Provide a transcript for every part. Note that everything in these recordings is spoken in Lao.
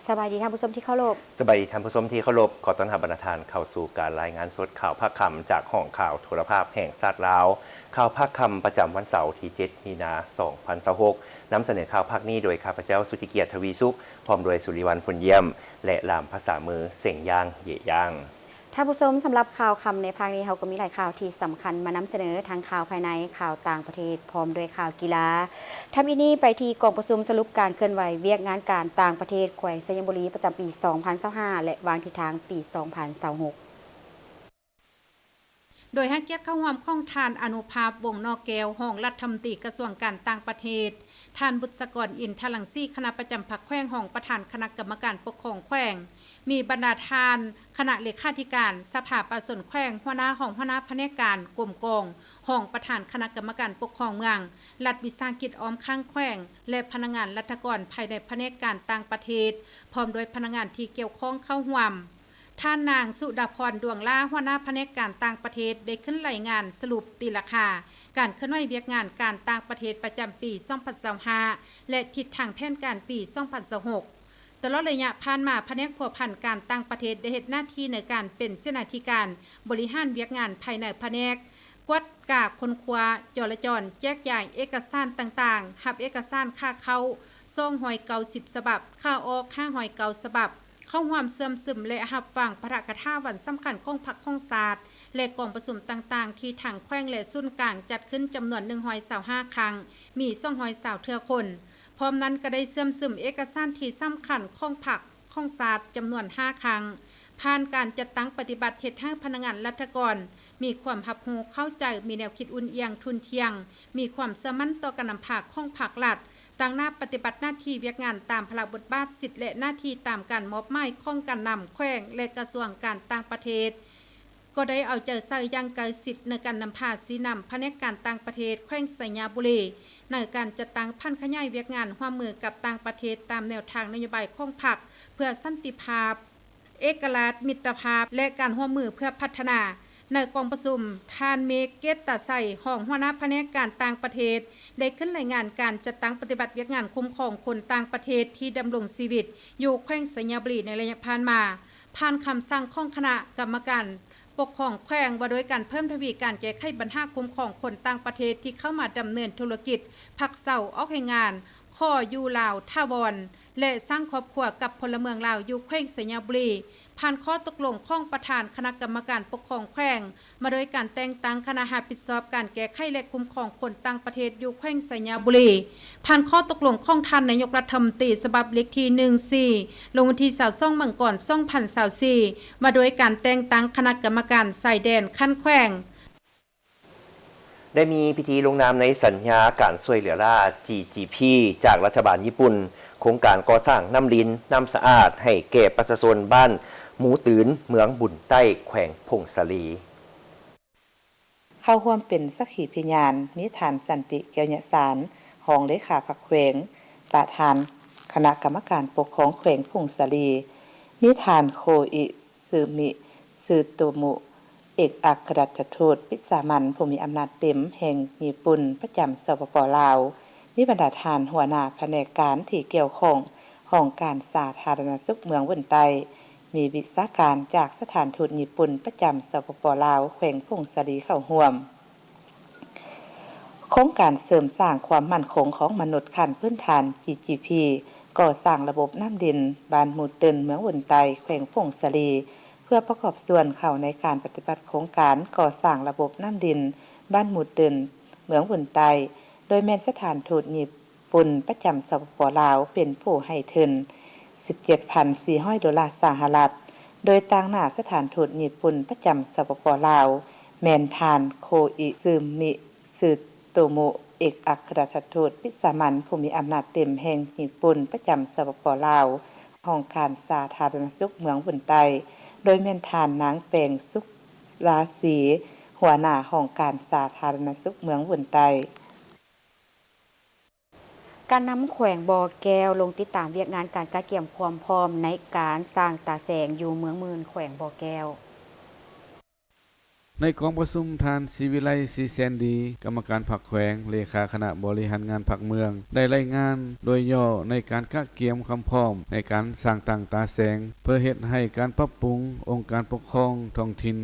ສະບາຍດີທ່ານຜູ້ຊົມທີ່ເຄົາລົບ. ສະບາຍດີທ່ານຜູ້ຊົມທີ່ເຄົາລົບ. ຂໍຕ້ອນຮັບບັນດາທ່ານເຂົ້າສູ່ການລາຍງານສົດຂ່າວພາກຄ່ຳຈາກຫ້ອງຂ່າວໂທລະພາບແຫ່ງຊາດລາວ. ຂ່າວພາກຄ່ຳປະຈຳວັນເສົາທີເຈັດ ມີນາ ສອງພັນຊາວຫົກ ນຳສະເໜີຂ່າວພາກນີ້ໂດຍຂ້າພະເຈົ້າ ສຸດທິກຽດ ທະວີສຸກ ພ້ອມດ້ວຍ ສຸລິວັນ ພົນຢ້ຽມ ແລະ ລ່າມພາສາມື ເສັງຢ່າງ ເຢຍຢ່າງ. ທ່ານຜູ້ຊົມ, ສຳລັບຂ່າວຄ່ຳໃນພາກນີ້ ເຮົາກໍມີຫຼາຍຂ່າວທີ່ສຳຄັນມານຳສະເໜີ, ທັງຂ່າວພາຍໃນ, ຂ່າວຕ່າງປະເທດ, ພ້ອມດ້ວຍຂ່າວກິລາ. ທຳອິດນີ້ໄປທີ່ກອງປະຊຸມສະຫຼຸບການເຄື່ອນໄຫວວຽກງານການຕ່າງປະເທດແຂວງໄຊຍະບູລີ ປະຈຳປີສອງພັນຊາວຫ້າ ແລະ ວາງທິດທາງປີສອງພັນຊາວຫົກ. ໂດຍໃຫ້ກຽດເຂົ້າຮ່ວມຂອງທ່ານ ອະນຸພາບ ວົງໜໍ່ແກ້ວ ຮອງລັດຖະມົນຕີກະຊວງການຕ່າງປະເທດ, ທ່ານ ບຸດສະກອນ ອິນທະລັງສີ ຄະນະປະຈຳພັກແຂວງ, ຮອງປະທານຄະນະກຳມະການປົກຄອງແຂວງ, ມີບັນດາທ່ານຄະນະເລຂາທິການສະພາປະຊາຊົນແຂວງ, ຫົວໜ້າ, ຮອງຫົວໜ້າພະແນກການກົມກອງ, ຮອງປະທານຄະນະກຳມະການປົກຄອງເມືອງ, ລັດວິສາຫະກິດອ້ອມຂ້າງແຂວງ ແລະ ພະນັກງານລັດຖະກອນພາຍໃນພະແນກການຕ່າງປະເທດ, ພ້ອມດ້ວຍພະນັກງານທີ່ກ່ຽວຂ້ອງເຂົ້າຮ່ວມ. ທ່ານນາງ ສຸດາພອນ ດວງຫຼ້າ ຫົວໜ້າພະແນກການຕ່າງປະເທດ ໄດ້ຂຶ້ນລາຍງານສະຫຼຸບຕີລາຄາການເຄື່ອນໄຫວວຽກງານການຕ່າງປະເທດປະຈຳປີສອງພັນຊາວຫ້າ ແລະ ທິດທາງແຜນການປີສອງພັນຊາວຫົກ. ຕະຫຼອດໄລຍະຜ່ານມາ, ພະແນກພົວພັນການຕ່າງປະເທດໄດ້ເຮັດໜ້າທີ່ໃນການເປັນເສນາທິການບໍລິຫານວຽກງານພາຍໃນພະແນກ, ກວດກາຄົ້ນຄວ້າ, ຈໍລະຈອນ, ແຈກຢາຍເອກະສານຕ່າງໆ, ຮັບເອກະສານຂາເຂົ້າສອງຮ້ອຍເກົ້າສິບສະບັບ, ຂາອອກຫ້າຮ້ອຍເກົ້າສະບັບ, ເຂົ້າຮ່ວມເຊື່ອມຊຶມ ແລະ ຮັບຟັງປາຖະກະຖາວັນສຳຄັນຂອງພັກຂອງຊາດ ແລະ ກອງປະຊຸມຕ່າງໆ ທີ່ທາງແຂວງ ແລະ ສູນກາງຈັດຂຶ້ນຈຳນວນໜຶ່ງຮ້ອຍຊາວຫ້າຄັ້ງ, ມີສອງຮ້ອຍຊາວເທື່ອຄົນ. ພ້ອມນັ້ນກໍໄດ້ເຊື່ອມຊຶມເອກະສານທີ່ສຳຄັນຂອງພັກຂອງຊາດຈຳນວນຫ້າຄັ້ງ. ຜ່ານການຈັດຕັ້ງປະຕິບັດເຮັດໃຫ້ພະນັກງານລັດຖະກອນມີຄວາມຮັບຮູ້ເຂົ້າໃຈ, ມີແນວຄິດອຸ່ນອຽງທຸ່ນທ່ຽງ, ມີຄວາມເຊື່ອໝັ້ນຕໍ່ການນຳພາຂອງພັກລັດ, ຕາງໜ້າປະຕິບັດໜ້າທີ່ວຽກງານຕາມພາລະບົດບາດ, ສິດ ແລະ ໜ້າທີ່ຕາມການມອບໝາຍຂອງການນຳແຂວງ ແລະ ກະຊວງການຕ່າງປະເທດ. ກໍໄດ້ເອົາໃຈໃສ່ຢ່າງໃກ້ຊິດໃນການນຳພາຊີ້ນຳພະແນກການຕ່າງປະເທດແຂວງໄຊຍະບູລີ ໃນການຈັດຕັ້ງຜັນຂະຫຍາຍວຽກງານຮ່ວມມືກັບຕ່າງປະເທດຕາມແນວທາງນະໂຍບາຍຂອງພັກ ເພື່ອສັນຕິພາບ, ເອກະລາດ, ມິດຕະພາບ ແລະ ການຮ່ວມມືເພື່ອພັດທະນາ. ໃນກອງປະຊຸມ, ທ່ານ ເມກ ເກດຕາໄຊ ຮອງຫົວໜ້າພະແນກການຕ່າງປະເທດ ໄດ້ຂຶ້ນລາຍງານການຈັດຕັ້ງປະຕິບັດວຽກງານຄຸ້ມຄອງຄົນຕ່າງປະເທດທີ່ດຳລົງຊີວິດຢູ່ແຂວງໄຊຍະບູລີໃນໄລຍະຜ່ານມາ. ຜ່ານຄຳສັ່ງຂອງຄະນະກຳມະການປົກຄອງແຂວງວ່າດ້ວຍການເພີ່ມທະວີການແກ້ໄຂບັນຫາຄຸ້ມຄອງຄົນຕ່າງປະເທດທີ່ເຂົ້າມາດຳເນີນທຸລະກິດພັກເຊົາອອກແຮງງານ, ຂໍຢູ່ລາວຖາວອນ ແລະ ສ້າງຄອບຄົວກັບພົນລະເມືອງລາວຢູ່ແຂວງໄຊຍະບູລີ, ຜ່ານຂໍ້ຕົກລົງຂອງປະທານຄະນະກຳມະການປົກຄອງແຂວງ ວ່າດ້ວຍການແຕ່ງຕັ້ງຄະນະຮັບຜິດຊອບການແກ້ໄຂ ແລະ ຄຸ້ມຄອງຄົນຕ່າງປະເທດຢູ່ແຂວງໄຊຍະບູລີ, ຜ່ານຂໍ້ຕົກລົງຂອງທ່ານນາຍົກລັດຖະມົນຕີ ສະບັບເລກທີໜຶ່ງສີ່ ລົງວັນທີຊາວສອງ ມັງກອນ ສອງພັນຊາວສີ່ ວ່າດ້ວຍການແຕ່ງຕັ້ງຄະນະກຳມະການຊາຍແດນຂັ້ນແຂວງ. ໄດ້ມີພິທີລົງນາມໃນສັນຍາການຊ່ວຍເຫຼືອລ້າ ຈີ ຈີ ພີ ຈາກລັດຖະບານຍີ່ປຸ່ນ, ໂຄງການກໍ່ສ້າງນ້ຳລິນ, ນ້ຳສະອາດ ໃຫ້ແກ່ປະຊາຊົນບ້ານໝູຕື່ນ, ເມືອງບຸນໃຕ້, ແຂວງຜົ້ງສາລີ. ເຂົ້າຮ່ວມເປັນສັກຂີພະຍານ ມີທ່ານ ສັນຕິ ແກ້ວຍະສານ ຮອງເລຂາພັກແຂວງ, ປະທານຄະນະກຳມະການປົກຄອງແຂວງຜົ້ງສາລີ, ມີທ່ານ ໂຄອິຊຶມິ ຊຶໂຕມຸ ເອກອັກຄະລັດຖະທູດວິສາມັນຜູ້ມີອຳນາດເຕັມແຫ່ງຍີ່ປຸ່ນປະຈຳ ສປປ ລາວ, ມີບັນດາທ່ານຫົວໜ້າພະແນກການທີ່ກ່ຽວຂ້ອງ, ຫ້ອງການສາທາລະນະສຸກເມືອງວຶນໃຕ້, ມີວິຊາການຈາກສະຖານທູດຍີ່ປຸ່ນປະຈຳ ສປປ ລາວ ແຂວງຜົ້ງສາລີເຂົ້າຮ່ວມ. ໂຄງການເສີມສ້າງຄວາມໝັ້ນຄົງຂອງມະນຸດຂັ້ນພື້ນຖານ ຈີ ຈີ ພີ ກໍ່ສ້າງລະບົບນ້ຳລິນບ້ານໝູເຕີນ ເມືອງວຶນໃຕ້ ແຂວງຜົ້ງສາລີ ເພື່ອປະກອບສ່ວນເຂົ້າໃນການປະຕິບັດໂຄງການກໍ່ສ້າງລະບົບນ້ຳລິນບ້ານໝູເຕີນ ເມືອງວຶນໃຕ້ ໂດຍແມ່ນສະຖານທູດຍີ່ ປຸ່ນປະຈຳ ສປປ ລາວ ເປັນຜູ້ໃຫ້ທຶນສິບເຈັດພັນສີ່ຮ້ອຍໂດລາສະຫະລັດ, ໂດຍຕາງໜ້າສະຖານທູດຍີ່ປຸ່ນປະຈຳ ສປປ ລາວ ແມ່ນທ່ານ ໂຄອິຊຶມິ ຊຶໂຕມຸ ເອກອັກຄະລັດຖະທູດວິສາມັນຜູ້ມີອຳນາດເຕັມແຫ່ງຍີ່ປຸ່ນປະຈຳ ສປປ ລາວ, ຫ້ອງການສາທາລະນະສຸກເມືອງວຶນໃຕ້, ໂດຍແມ່ນທ່ານນາງ ແປງສຸກລາສີ ຫົວໜ້າຫ້ອງການສາທາລະນະສຸກເມືອງວຶນໃຕ້. ການນຳແຂວງບໍ່ແກ້ວລົງຕິດຕາມວຽກງານການກະກຽມຄວາມພ້ອມໃນການສ້າງຕາແສງຢູ່ເມືອງໝື່ນ ແຂວງບໍ່ແກ້ວ. ໃນກອງປະຊຸມ, ທ່ານ ສີວິໄລ ສີແສນດີ ກຳມະການພັກແຂວງ, ເລຂາຄະນະບໍລິຫານງານພັກເມືອງ ໄດ້ລາຍງານໂດຍຫຍໍ້ໃນການກະກຽມຄວາມພ້ອມໃນການສ້າງຕັ້ງຕາແສງ ເພື່ອເຮັດໃຫ້ການປັບປຸງອົງການປົກຄອງທ້ອງຖິ່ນ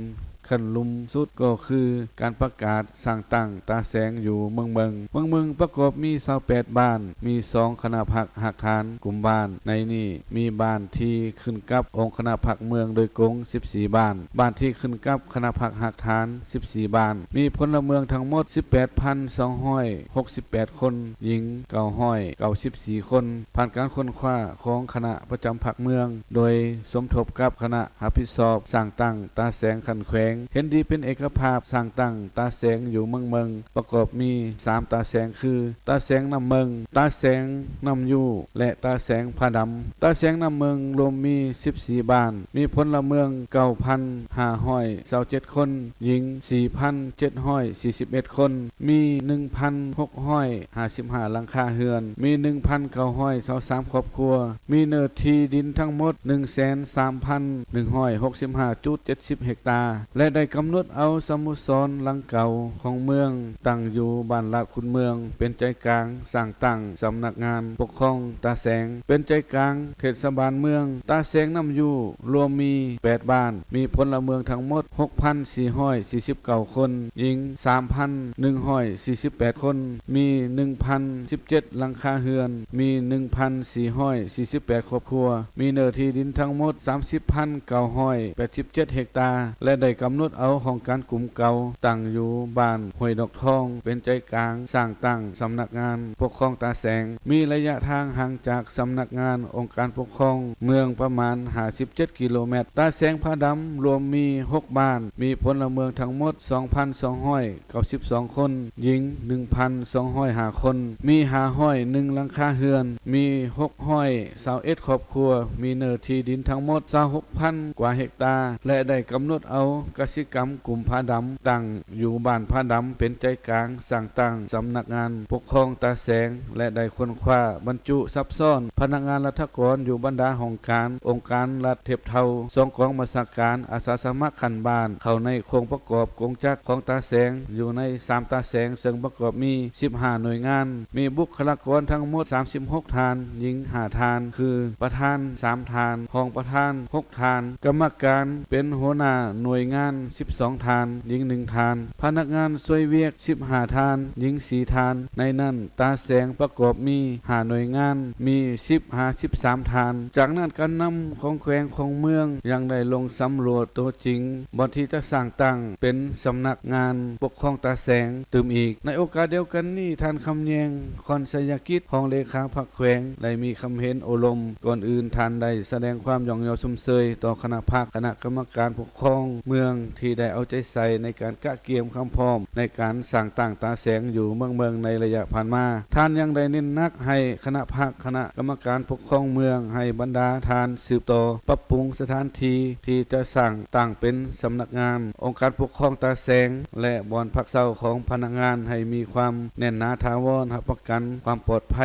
ຂັ້ນລຸ່ມສຸດກໍຄືການປະກາດສ້າງຕັ້ງຕາແສງຢູ່ເມືອງເມິງ. ເມືອງເມິງປະກອບມີຊາວແປດບ້ານ, ມີສອງຄະນະພັກຮາກຖານກຸ່ມບ້ານ, ໃນນີ້ມີບ້ານທີ່ຂຶ້ນກັບອົງຄະນະພັກເມືອງໂດຍກົງສິບສີ່ບ້ານ, ບ້ານທີ່ຂຶ້ນກັບຄະນະພັກຮາກຖານສິບສີ່ບ້ານ, ມີພົນລະເມືອງທັງໝົດສິບແປດພັນສອງຮ້ອຍຫົກສິບແປດຄົນ, ຍິງເກົ້າຮ້ອຍເກົ້າສິບສີ່ຄົນ. ຜ່ານການຄົ້ນຄວ້າຂອງຄະນະປະຈຳພັກເມືອງ ໂດຍສົມທົບກັບຄະນະ ຮັບຜິດຊອບສ້າງຕັ້ງຕາແສງຂັ້ນແຂວງ ເຫັນດີເປັນເອກະພາບສ້າງຕັ້ງຕາແສງຢູ່ເມືອງເມິງ ປະກອບມີສາມຕາແສງຄື ຕາແສງນ້ຳເມິງ, ຕາແສງນ້ຳຢູ່ ແລະ ຕາແສງຜາດຳ. ຕາແສງນ້ຳເມິງລວມມີສິບສີ່ບ້ານ, ມີພົນລະເມືອງເກົ້າພັນຫ້າຮ້ອຍຊາວເຈັດຄົນ, ຍິງສີ່ພັນເຈັດຮ້ອຍສີ່ສິບເອັດຄົນ, ມີໜຶ່ງພັນຫົກຮ້ອຍຫ້າສິບຫ້າຫຼັງຄາເຮືອນ, ມີໜຶ່ງພັນເກົ້າຮ້ອຍຊາວສາມຄອບຄົວ, ມີເນື້ອທີ່ດິນທັງໝົດໜຶ່ງແສນສາມພັນໜຶ່ງຮ້ອຍຫົກສິບຫ້າຈຸດເຈັດສິບເຮັກຕາ ແລະ ໄດ້ກຳນົດເອົາສະໂມສອນຫຼັງເກົ່າຂອງເມືອງ ຕັ້ງຢູ່ບ້ານລາດຂຸນເມືອງ ເປັນໃຈກາງສ້າງຕັ້ງສຳນັກງານປົກຄອງຕາແສງ, ເປັນໃຈກາງເທດສະບານເມືອງ. ຕາແສງນ້ຳຢູ່ລວມມີແປດບ້ານ, ມີພົນລະເມືອງທັງໝົດຫົກພັນສີ່ຮ້ອຍສີ່ສິບເກົ້າຄົນ, ຍິງສາມພັນໜຶ່ງຮ້ອຍສີ່ສິບແປດຄົນ, ມີໜຶ່ງພັນສິບເຈັດຫຼັງຄາເຮືອນ, ມີໜຶ່ງພັນສີ່ຮ້ອຍສີ່ສິບແປດຄອບຄົວ, ມີເນື້ອທີ່ດິນທັງໝົດສາມສິບພັນເກົ້າຮ້ອຍແປດສິບເຈັດເຮັກຕາ ແລະ ໄດ້ກຳນົດເອົາຫ້ອງການກຸ່ມເກົ່າ ຕັ້ງຢູ່ບ້ານຫ້ວຍດອກທອງ ເປັນໃຈກາງສ້າງຕັ້ງສຳນັກງານປົກຄອງຕາແສງ, ມີໄລຍະທາງຫ່າງຈາກສຳນັກງານອົງການປົກຄອງເມືອງປະມານຫ້າສິບເຈັດກິໂລແມັດ. ຕາແສງຜາດຳລວມມີຫົກບ້ານ, ມີພົນລະເມືອງທັງໝົດສອງພັນສອງຮ້ອຍ ເກົ້າສິບສອງຄົນ, ຍິງໜຶ່ງພັນສອງຮ້ອຍຫ້າຄົນ, ມີຫ້າຮ້ອຍໜຶ່ງຫຼັງຄາເຮືອນ, ມີຫົກຮ້ອຍຊາວເອັດຄອບຄົວ, ມີເນື້ອທີ່ດິນທັງໝົດຊາວຫົກພັນກວ່າເຮັກຕາ ແລະ ໄດ້ກຳນົດເອົາກະສິກຳກຸ່ມຜາດຳ ຕັ້ງຢູ່ບ້ານຜາດຳ ເປັນໃຈກາງສ້າງຕັ້ງສຳນັກງານປົກຄອງຕາແສງ ແລະ ໄດ້ຄົ້ນຄວ້າບັນຈຸຊັບຊ້ອນພະນັກງານລັດຖະກອນຢູ່ບັນດາຫ້ອງການ, ອົງການລັດທຽບເທົ່າ, ສອງກອງບັນຊາການ, ອາສາສະໝັກຂັ້ນບ້ານ ເຂົ້າໃນໂຄງປະກອບ ກົງຈັກຂອງຕາແສງ ຢູ່ໃນສາມຕາແສງ ເຊິ່ງປະກອບມີສິບຫ້າໜ່ວຍງານ, ມີບຸກຄະລາກອນທັງໝົດສາມສິບຫົກທ່ານ, ຍິງຫ້າທ່ານ ຄື ປະທານສາມທ່ານ, ຮອງປະທານຫົກທ່ານ, ກຳມະການເປັນຫົວໜ້າໜ່ວຍງານສິບສອງທ່ານ, ຍິງໜຶ່ງທ່ານ, ພະນັກງານຊ່ວຍວຽກສິບຫ້າທ່ານ, ຍິງສີ່ທ່ານ. ໃນນັ້ນ ຕາແສງປະກອບມີຫ້າໜ່ວຍງານ, ມີສິບຫາສິບສາມທ່ານ. ຈາກນັ້ນ ການນຳຂອງແຂວງຂອງເມືອງຍັງໄດ້ລົງສຳຫຼວດຕົວຈິງ ບ່ອນທີ່ຈະສ້າງຕັ້ງເປັນສຳນັກງານປົກຄອງຕາແສງຕື່ມອີກ. ໃນໂອກາດດຽວກັນນີ້ ທ່ານ ຄຳແຍງ ຄອນໄຊຍະກິດ ຮອງເລຂາພັກແຂວງ ໄດ້ມີຄຳເຫັນໂອ້ລົມ. ກ່ອນອື່ນ ທ່ານໄດ້ສະແດງຄວາມຍ້ອງຍໍຊົມເຊີຍຕໍ່ຄະນະພັກ, ຄະນະກຳມະການປົກຄອງເມືອງ ທີ່ໄດ້ເອົາໃຈໃສ່ໃນການກະກຽມຄວາມພ້ອມໃນການສ້າງຕັ້ງຕາແສງຢູ່ເມືອງເມິງໃນໄລຍະຜ່ານມາ. ທ່ານຍັງໄດ້ເນັ້ນໜັກໃຫ້ຄະນະພັກ, ຄະນະກຳມະການປົກຄອງເມືອງ, ໃຫ້ບັນດາທ່ານສືບຕໍ່ປັບປຸງສະຖານທີ່ທີ່ຈະສ້າງຕັ້ງເປັນສຳນັກງານອົງການປົກຄອງຕາແສງ ແລະ ບ່ອນພັກເຊົາຂອງພະນັກງານໃຫ້ມີຄວາມແໜ້ນໜາຖາວອນ, ຮັບປະກັນຄວາມປອດໄພ,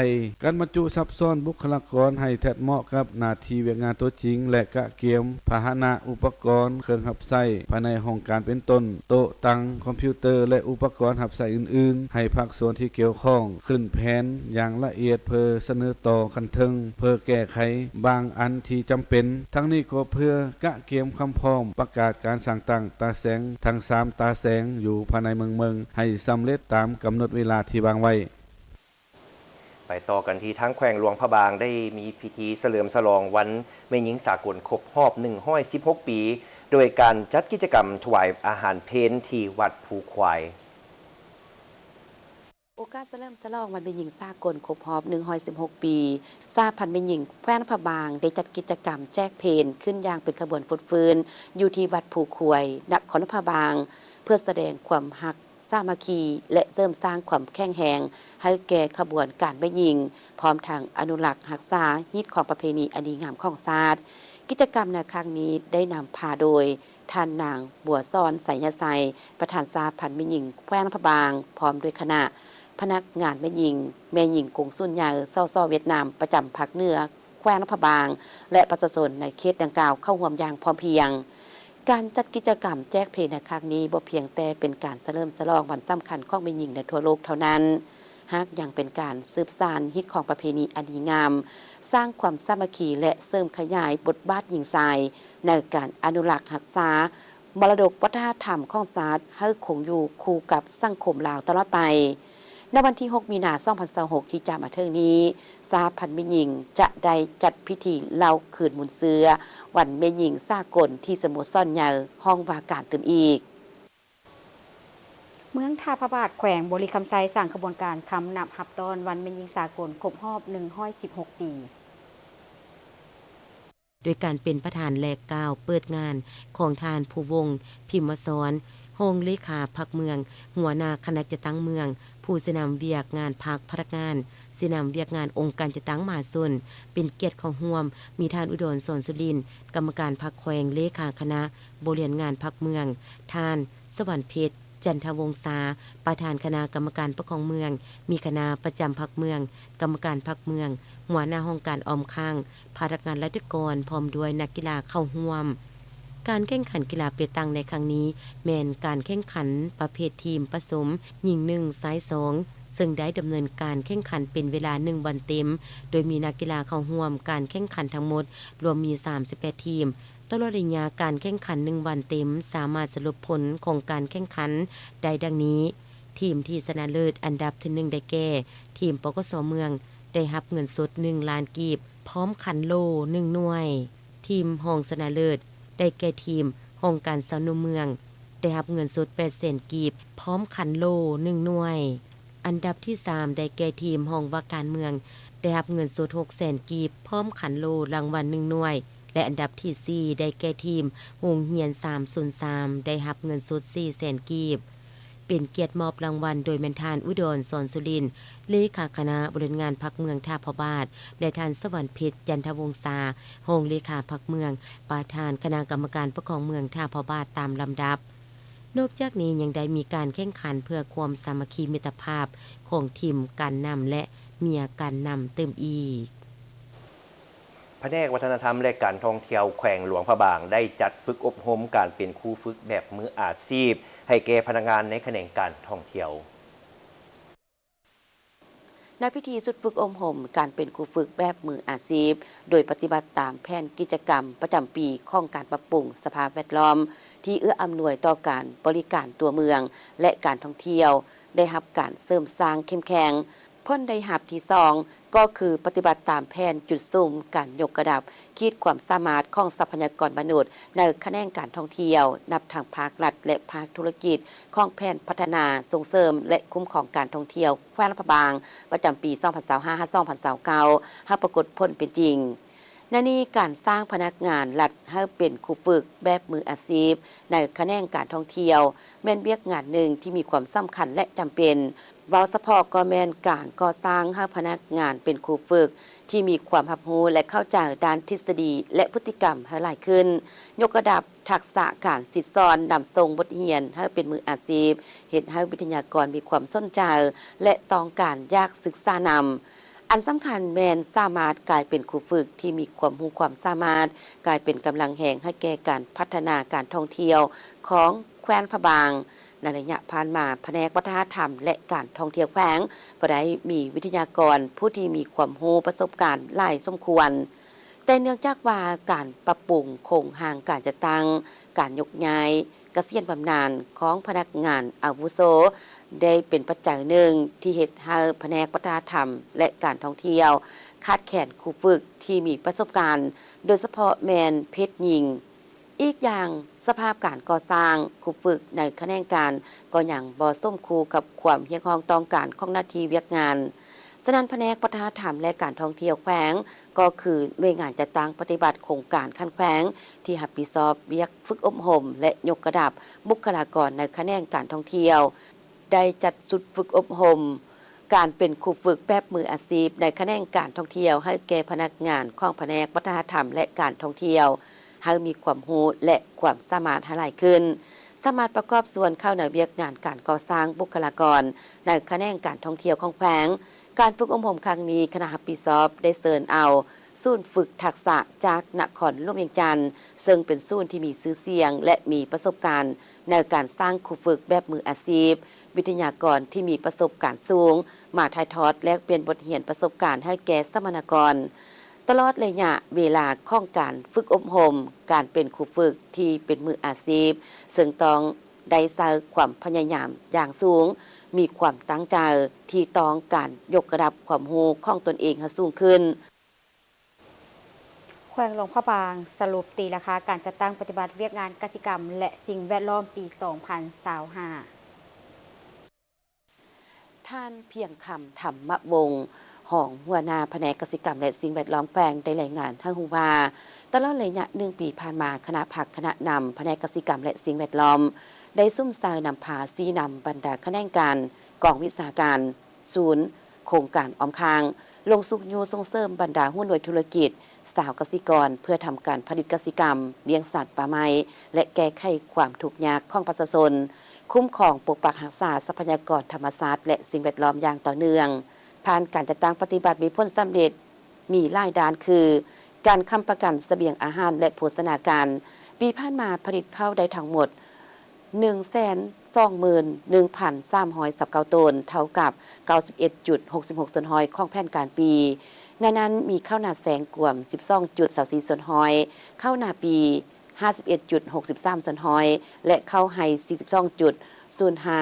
ການບັນຈຸຊັບຊ້ອນບຸກຄະລາກອນໃຫ້ແທດເໝາະກັບໜ້າທີ່ວຽກງານຕົວຈິງ ແລະ ກະກຽມພາຫະນະ, ອຸປະກອນ, ເຄື່ອງຮັບໃຊ້ພາຍໃນຫ້ອງການ ເປັນຕົ້ນ ໂຕະ, ຕັ່ງ, ຄອມພິວເຕີ ແລະ ອຸປະກອນຮັບໃຊ້ອື່ນໆ ໃຫ້ພາກສ່ວນທີ່ກ່ຽວຂ້ອງຂຶ້ນແຜນຢ່າງລະອຽດ ເພື່ອສະເໜີຕໍ່ຂັ້ນເທິງ ເພື່ອແກ້ໄຂບາງອັນທີ່ຈຳເປັນ. ທັງນີ້ກໍເພື່ອກະກຽມຄວາມພ້ອມປະກາດການສ້າງຕັ້ງຕາແສງທັງສາມຕາແສງຢູ່ພາຍໃນເມືອງເມິງ ໃຫ້ສຳເລັດຕາມກຳນົດເວລາທີ່ວາງໄວ້. ໄປຕໍ່ກັນທີ່ທາງແຂວງຫຼວງພະບາງ ໄດ້ມີພິທີສະເຫຼີມສະຫຼອງວັນແມ່ຍິງສາກົນຄົບຮອບໜຶ່ງຮ້ອຍສິບຫົກປີ ໂດຍການຈັດກິດຈະກຳຖວາຍອາຫານເພນທີ່ວັດພູຄວາຍ. ໂອກາດສະເຫຼີມສະຫຼອງວັນແມ່ຍິງສາກົນຄົບຮອບໜຶ່ງຮ້ອຍສິບຫົກປີ, ສະຫະພັນແມ່ຍິງແຂວງຫຼວງພະບາງ ໄດ້ຈັດກິດຈະກຳແຈກເພນຂຶ້ນຢ່າງເປັນຂະບວນຟົດຟື້ນ ຢູ່ທີ່ວັດພູຄວາຍ ນະຄອນຫຼວງພະບາງ ເພື່ອສະແດງຄວາມຮັກ ສາມັກຄີ ແລະ ເສີມສ້າງຄວາມແຂງແຮງໃຫ້ແກ່ຂະບວນການແມ່ຍິງ, ພ້ອມທັງອະນຸລັກຮັກສາຮີດຄອງປະເພນີອັນດີງາມຂອງຊາດ. ກິດຈະກຳໃນຄັ້ງນີ້ໄດ້ນຳພາໂດຍ ທ່ານນາງ ບົວສອນ ໄຊຍະໄຊ, ປະທານສະຫະພັນແມ່ຍິງແຂວງຫຼວງພະບາງ, ພ້ອມດ້ວຍຄະນະພະນັກງານແມ່ຍິງ, ແມ່ຍິງກົງສຸນໃຫຍ່ ສສ ຫວຽດນາມ ປະຈຳພາກເໜືອ ແຂວງຫຼວງພະບາງ ແລະ ປະຊາຊົນໃນເຂດດັ່ງກ່າວເຂົ້າຮ່ວມຢ່າງພ້ອມພຽງ. ການຈັດກິດຈະກຳແຈກເພໃນຄັ້ງນີ້ ບໍ່ພຽງແຕ່ເປັນການສະເຫຼີມສະຫຼອງວັນສຳຄັນຂອງແມ່ຍິງໃນທົ່ວໂລກເທົ່ານັ້ນ, ຫາກຍັງເປັນການສືບສານຮີດຄອງປະເພນີອັນດີງາມ, ສ້າງຄວາມສາມັກຄີ ແລະ ເສີມຂະຫຍາຍບົດບາດຍິງຊາຍໃນການອະນຸລັກຮັກສາ ມໍລະດົກວັດທະນະທຳຂອງຊາດໃຫ້ຄົງຢູ່ຄູ່ກັບສັງຄົມລາວຕະຫຼອດໄປ. ໃນວັນທີຫົກ ມີນາ ສອງພັນຊາວຫົກ ທີ່ຈະມາເຖິງນີ້, ສະຫະພັນແມ່ຍິງຈະໄດ້ຈັດພິທີເລົ່າຄືນມູນເຊື້ອວັນແມ່ຍິງສາກົນທີ່ສະໂມສອນໃຫຍ່ຫ້ອງວ່າການຕື່ມອີກ. ເມືອງທ່າພະບາດ ແຂວງບໍລິຄຳໄຊ ສ້າງຂະບວນການຄຳນັບຮັບຕ້ອນວັນແມ່ຍິງສາກົນຄົບຮອບໜຶ່ງຮ້ອຍສິບຫົກປີ. ໂດຍການເປັນປະທານແລະກ່າວເປີດງານຂອງທ່ານ ພູວົງ ພິມມະສອນ ຮອງເລຂາພັກເມືອງ, ຫົວໜ້າຄະນະຈັດຕັ້ງເມືອງ, ຜູ້ຊີ້ນຳວຽກງານພັກ, ພະນັກງານ, ຊີ້ນຳວຽກງານອົງການຈັດຕັ້ງມະຫາຊົນ, ເປັນກຽດເຂົ້າຮ່ວມ ມີທ່ານ ອຸດອນ ສອນສຸລິນ ກຳມະການພັກແຂວງ, ເລຂາຄະນະບໍລິຫານງານພັກເມືອງ, ທ່ານ ສະຫວັນເພັດ ຈັນທະວົງສາ ປະທານຄະນະກຳມະການປົກຄອງເມືອງ, ມີຄະນະປະຈຳພັກເມືອງ, ກຳມະການພັກເມືອງ, ຫົວໜ້າຫ້ອງການອ້ອມຂ້າງ, ພະນັກງານລັດຖະກອນ ພ້ອມດ້ວຍນັກກິລາເຂົ້າຮ່ວມ. ການແຂ່ງຂັນກິລາເປຕັງໃນຄັ້ງນີ້ ແມ່ນການແຂ່ງຂັນປະເພດທີມປະສົມ ຍິງໜຶ່ງ ຊາຍສອງ ເຊິ່ງໄດ້ດຳເນີນການແຂ່ງຂັນເປັນເວລາໜຶ່ງວັນເຕັມ, ໂດຍມີນັກກິລາເຂົ້າຮ່ວມການແຂ່ງຂັນທັງໝົດລວມມີສາມສິບແປດທີມ. ຕະຫຼອດໄລຍະການແຂ່ງຂັນໜຶ່ງວັນເຕັມ ສາມາດສະຫຼຸບຜົນຂອງການແຂ່ງຂັນໄດ້ດັ່ງນີ້: ທີມທີ່ຊະນະເລີດອັນດັບທີໜຶ່ງໄດ້ແກ່ ທີມ ປກສ ເມືອງ ໄດ້ຮັບເງິນສົດໜຶ່ງລ້ານກີບ ພ້ອມຂັນໂຫຼໜຶ່ງໜ່ວຍ, ທີມຮອງຊະນະເລີດໄດ້ແກ່ທີມຫ້ອງການຊາວໜຸ່ມເມືອງ ໄດ້ຮັບເງິນສົດແປດແສນກີບ ພ້ອມຂັນໂຫຼໜຶ່ງໜ່ວຍ. ອັນດັບທີສາມໄດ້ແກ່ທີມຫ້ອງວ່າການເມືອງ ໄດ້ຮັບເງິນສົດຫົກແສນກີບ ພ້ອມຂັນໂຫຼລາງວັນໜຶ່ງໜ່ວຍ ແລະ ອັນດັບທີສີ່ໄດ້ແກ່ທີມໂຮງຮຽນສາມສູນສາມ ໄດ້ຮັບເງິນສົດສີ່ແສນກີບ. ເປັນກຽດມອບລາງວັນໂດຍແມ່ນທ່ານ ອຸດອນ ສອນສຸລິນ ເລຂາຄະນະບໍລິຫານງານພັກເມືອງທ່າພະບາດ ແລະ ທ່ານ ສະຫວັນເພັດ ຈັນທະວົງສາ ຮອງເລຂາພັກເມືອງ ປະທານຄະນະກຳມະການປົກຄອງເມືອງທ່າພະບາດຕາມລຳດັບ. ນອກຈາກນີ້ຍັງໄດ້ມີການແຂ່ງຂັນເພື່ອຄວາມສາມັກຄີມິດຕະພາບຂອງທີມການນຳ ແລະ ເມຍການນຳຕື່ມອີກ. ພະແນກວັດທະນະທຳ ແລະ ການທ່ອງທ່ຽວແຂວງຫຼວງພະບາງ ໄດ້ຈັດຝຶກອົບຮົມການເປັນຄູຝຶກແບບມືອາຊີບ ໃຫ້ແກ່ພະນັກງານໃນຂະແໜງການທ່ອງທ່ຽວ. ໃນພິທີຊຸດຝຶກອົບຮົມການເປັນຄູຝຶກແບບມືອາຊີບ ໂດຍປະຕິບັດຕາມແຜນກິດຈະກຳປະຈຳປີຂອງການປັບປຸງສະພາບແວດລ້ອມ ທີ່ເອື້ອອຳນວຍຕໍ່ການບໍລິການຕົວເມືອງ ແລະ ການທ່ອງທ່ຽວ ໄດ້ຮັບການເສີມສ້າງເຂັ້ມແຂງ. ຜົນໄດ້ຮັບທີສອງ ກໍຄືປະຕິບັດຕາມແຜນຈຸດສຸມການຍົກລະດັບຂີດຄວາມສາມາດຂອງຊັບພະຍາກອນມະນຸດໃນຂະແໜງການທ່ອງທ່ຽວ ນັບທັງພາກລັດ ແລະ ພາກທຸລະກິດ ຂອງແຜນພັດທະນາ, ສົ່ງເສີມ ແລະ ຄຸ້ມຄອງການທ່ອງທ່ຽວແຂວງຫຼວງພະບາງ ປະຈຳປີສອງພັນຊາວຫ້າ ຫາ ສອງພັນຊາວເກົ້າ ໃຫ້ປາກົດຜົນເປັນຈິງ. ໃນນີ້, ການສ້າງພະນັກງານລັດໃຫ້ເປັນຄູຝຶກແບບມືອາຊີບໃນຂະແໜງການທ່ອງທ່ຽວ ແມ່ນວຽກງານໜຶ່ງທີ່ມີຄວາມສຳຄັນ ແລະ ຈຳເປັນ. ເວົ້າສະເພາະກໍແມ່ນການກໍ່ສ້າງໃຫ້ພະນັກງານເປັນຄູຝຶກທີ່ມີຄວາມຮັບຮູ້ ແລະ ເຂົ້າໃຈດ້ານທິດສະດີ ແລະ ພຶດຕິກຳໃຫ້ຫຼາຍຂຶ້ນ, ຍົກລະດັບທັກສະການສິດສອນນຳສົ່ງບົດຮຽນໃຫ້ເປັນມືອາຊີບ, ເຮັດໃຫ້ວິທະຍາກອນມີຄວາມສົນໃຈ ແລະ ຕ້ອງການຢາກສຶກສານຳ. ອັນສຳຄັນແມ່ນສາມາດກາຍເປັນຄູຝຶກທີ່ມີຄວາມຮູ້ຄວາມສາມາດ, ກາຍເປັນກຳລັງແຮງໃຫ້ແກ່ການພັດທະນາການທ່ອງທ່ຽວຂອງແຂວງພະບາງ. ໃນໄລຍະຜ່ານມາ, ພະແນກວັດທະນະທຳ ແລະ ການທ່ອງທ່ຽວແຂວງ ກໍໄດ້ມີວິທະຍາກອນຜູ້ທີ່ມີຄວາມຮູ້ປະສົບການຫຼາຍສົມຄວນ. ແຕ່ເນື່ອງຈາກວ່າການປັບປຸງໂຄງຮ່າງການຈັດຕັ້ງ, ການຍົກຍ້າຍ, ກະສຽນບຳນານຂອງພະນັກງານອາວຸໂສ ໄດ້ເປັນປັດໄຈໜຶ່ງທີ່ເຮັດໃຫ້ພະແນກວັດທະນະທຳ ແລະ ການທ່ອງທ່ຽວ ຂາດແຄນຄູຝຶກທີ່ມີປະສົບການ, ໂດຍສະເພາະແມ່ນເພດຍິງ. ອີກຢ່າງ, ສະພາບການກໍ່ສ້າງຄູຝຶກໃນຂະແໜງການກໍຍັງບໍ່ສົມຄູ່ກັບຄວາມຮຽກຮ້ອງຕ້ອງການຂອງໜ້າທີ່ວຽກງານ. ສະນັ້ນ, ພະແນກວັດທະນະທຳ ແລະ ການທ່ອງທ່ຽວແຂວງ ກໍຄືໜ່ວຍງານຈັດຕັ້ງປະຕິບັດໂຄງການຂັ້ນແຂວງທີ່ຮັບຜິດຊອບວຽກຝຶກອົບຮົມ ແລະ ຍົກລະດັບບຸກຄະລາກອນໃນຂະແໜງການທ່ອງທ່ຽວ ໄດ້ຈັດຊຸດຝຶກອົບຮົມການເປັນຄູຝຶກແບບມືອາຊີບໃນຂະແໜງການທ່ອງທ່ຽວໃຫ້ແກ່ພະນັກງານຂອງພະແນກວັດທະນະທຳ ແລະ ການທ່ອງທ່ຽວ ໃຫ້ມີຄວາມຮູ້ ແລະ ຄວາມສາມາດໃຫ້ຫຼາຍຂຶ້ນ, ສາມາດປະກອບສ່ວນເຂົ້າໃນວຽກງານການກໍ່ສ້າງບຸກຄະລາກອນໃນຂະແໜງການທ່ອງທ່ຽວຂອງແຂວງ. ການຝຶກອົບຮົມຄັ້ງນີ້, ຄະນະຮັບຜິດຊອບໄດ້ເຊີນເອົາ ສູນຝຶກທັກສະຈາກນະຄອນຫຼວງວຽງຈັນ, ເຊິ່ງເປັນສູນທີ່ມີຊື່ສຽງ ແລະ ມີປະສົບການໃນການສ້າງຄູຝຶກແບບມືອາຊີບ, ວິທະຍາກອນທີ່ມີປະສົບການສູງ ມາຖ່າຍທອດແລກປ່ຽນບົດຮຽນປະສົບການໃຫ້ແກ່ສຳມະນາກອນ. ຕະຫຼອດໄລຍະເວລາຂອງການຝຶກອົບຮົມ, ການເປັນຄູຝຶກທີ່ເປັນມືອາຊີບ, ເຊິ່ງຕ້ອງ ໄດ້ໃຊ້ຄວາມພະຍາຍາມຢ່າງສູງ, ມີຄວາມຕັ້ງໃຈທີ່ຕ້ອງການຍົກລະດັບຄວາມຮູ້ຂອງຕົນເອງໃຫ້ສູງຂຶ້ນ. ແຂວງຫຼວງພະບາງສະຫຼຸບຕີລາຄາການຈັດຕັ້ງປະຕິບັດວຽກງານກະສິກຳ ແລະ ສິ່ງແວດລ້ອມປີສອງພັນຊາວຫ້າ. ທ່ານ ພຽງຄຳ ທຳມະວົງ ຮອງຫົວໜ້າພະແນກກະສິກຳ ແລະ ສິ່ງແວດລ້ອມແຂວງ ໄດ້ລາຍງານໃຫ້ຮູ້ວ່າ, ຕະຫຼອດໄລຍະໜຶ່ງປີຜ່ານມາ, ຄະນະພັກຄະນະນຳພະແນກກະສິກຳ ແລະ ສິ່ງແວດລ້ອມ ໄດ້ສຸມໃສ່ນຳພາຊີ້ນຳບັນດາຂະແໜງການ, ກອງວິຊາການ, ສູນ, ໂຄງການອ້ອມຂ້າງ, ລົງຊຸກຍູ້ສົ່ງເສີມບັນດາຫົວໜ່ວຍທຸລະກິດ ຊາວກະສິກອນ ເພື່ອທຳການຜະລິດກະສິກຳ, ລ້ຽງສັດ, ປ່າໄມ້ ແລະ ແກ້ໄຂຄວາມທຸກຍາກຂອງປະຊາຊົນ, ຄຸ້ມຄອງປົກປັກຮັກສາຊັບພະຍາກອນທຳມະຊາດ ແລະ ສິ່ງແວດລ້ອມຢ່າງຕໍ່ເນື່ອງ. ຜ່ານການຈັດຕັ້ງປະຕິບັດມີຜົນສຳເລັດມີຫຼາຍດ້ານ ຄື ການຄ້ຳປະກັນສະບຽງອາຫານ ແລະ ໂພຊະນາການ, ປີຜ່ານມາຜະລິດເຂົ້າໄດ້ທັງໝົດ ໜຶ່ງແສນສອງໝື່ນໜຶ່ງພັນສາມຮ້ອຍຊາວເກົ້າໂຕນ, ເທົ່າກັບເກົ້າສິບເອັດຈຸດຫົກສິບຫົກສ່ວນຮ້ອຍຂອງແຜນການປີ. ໃນນັ້ນມີເຂົ້ານາແຊງກວມສິບສອງຈຸດຊາວສີ່ສ່ວນຮ້ອຍ, ເຂົ້ານາປີຫ້າສິບເອັດຈຸດຫົກສິບສາມສ່ວນຮ້ອຍ ແລະ ເຂົ້າໄຮ່ສີ່ສິບສອງຈຸດສູນຫ້າ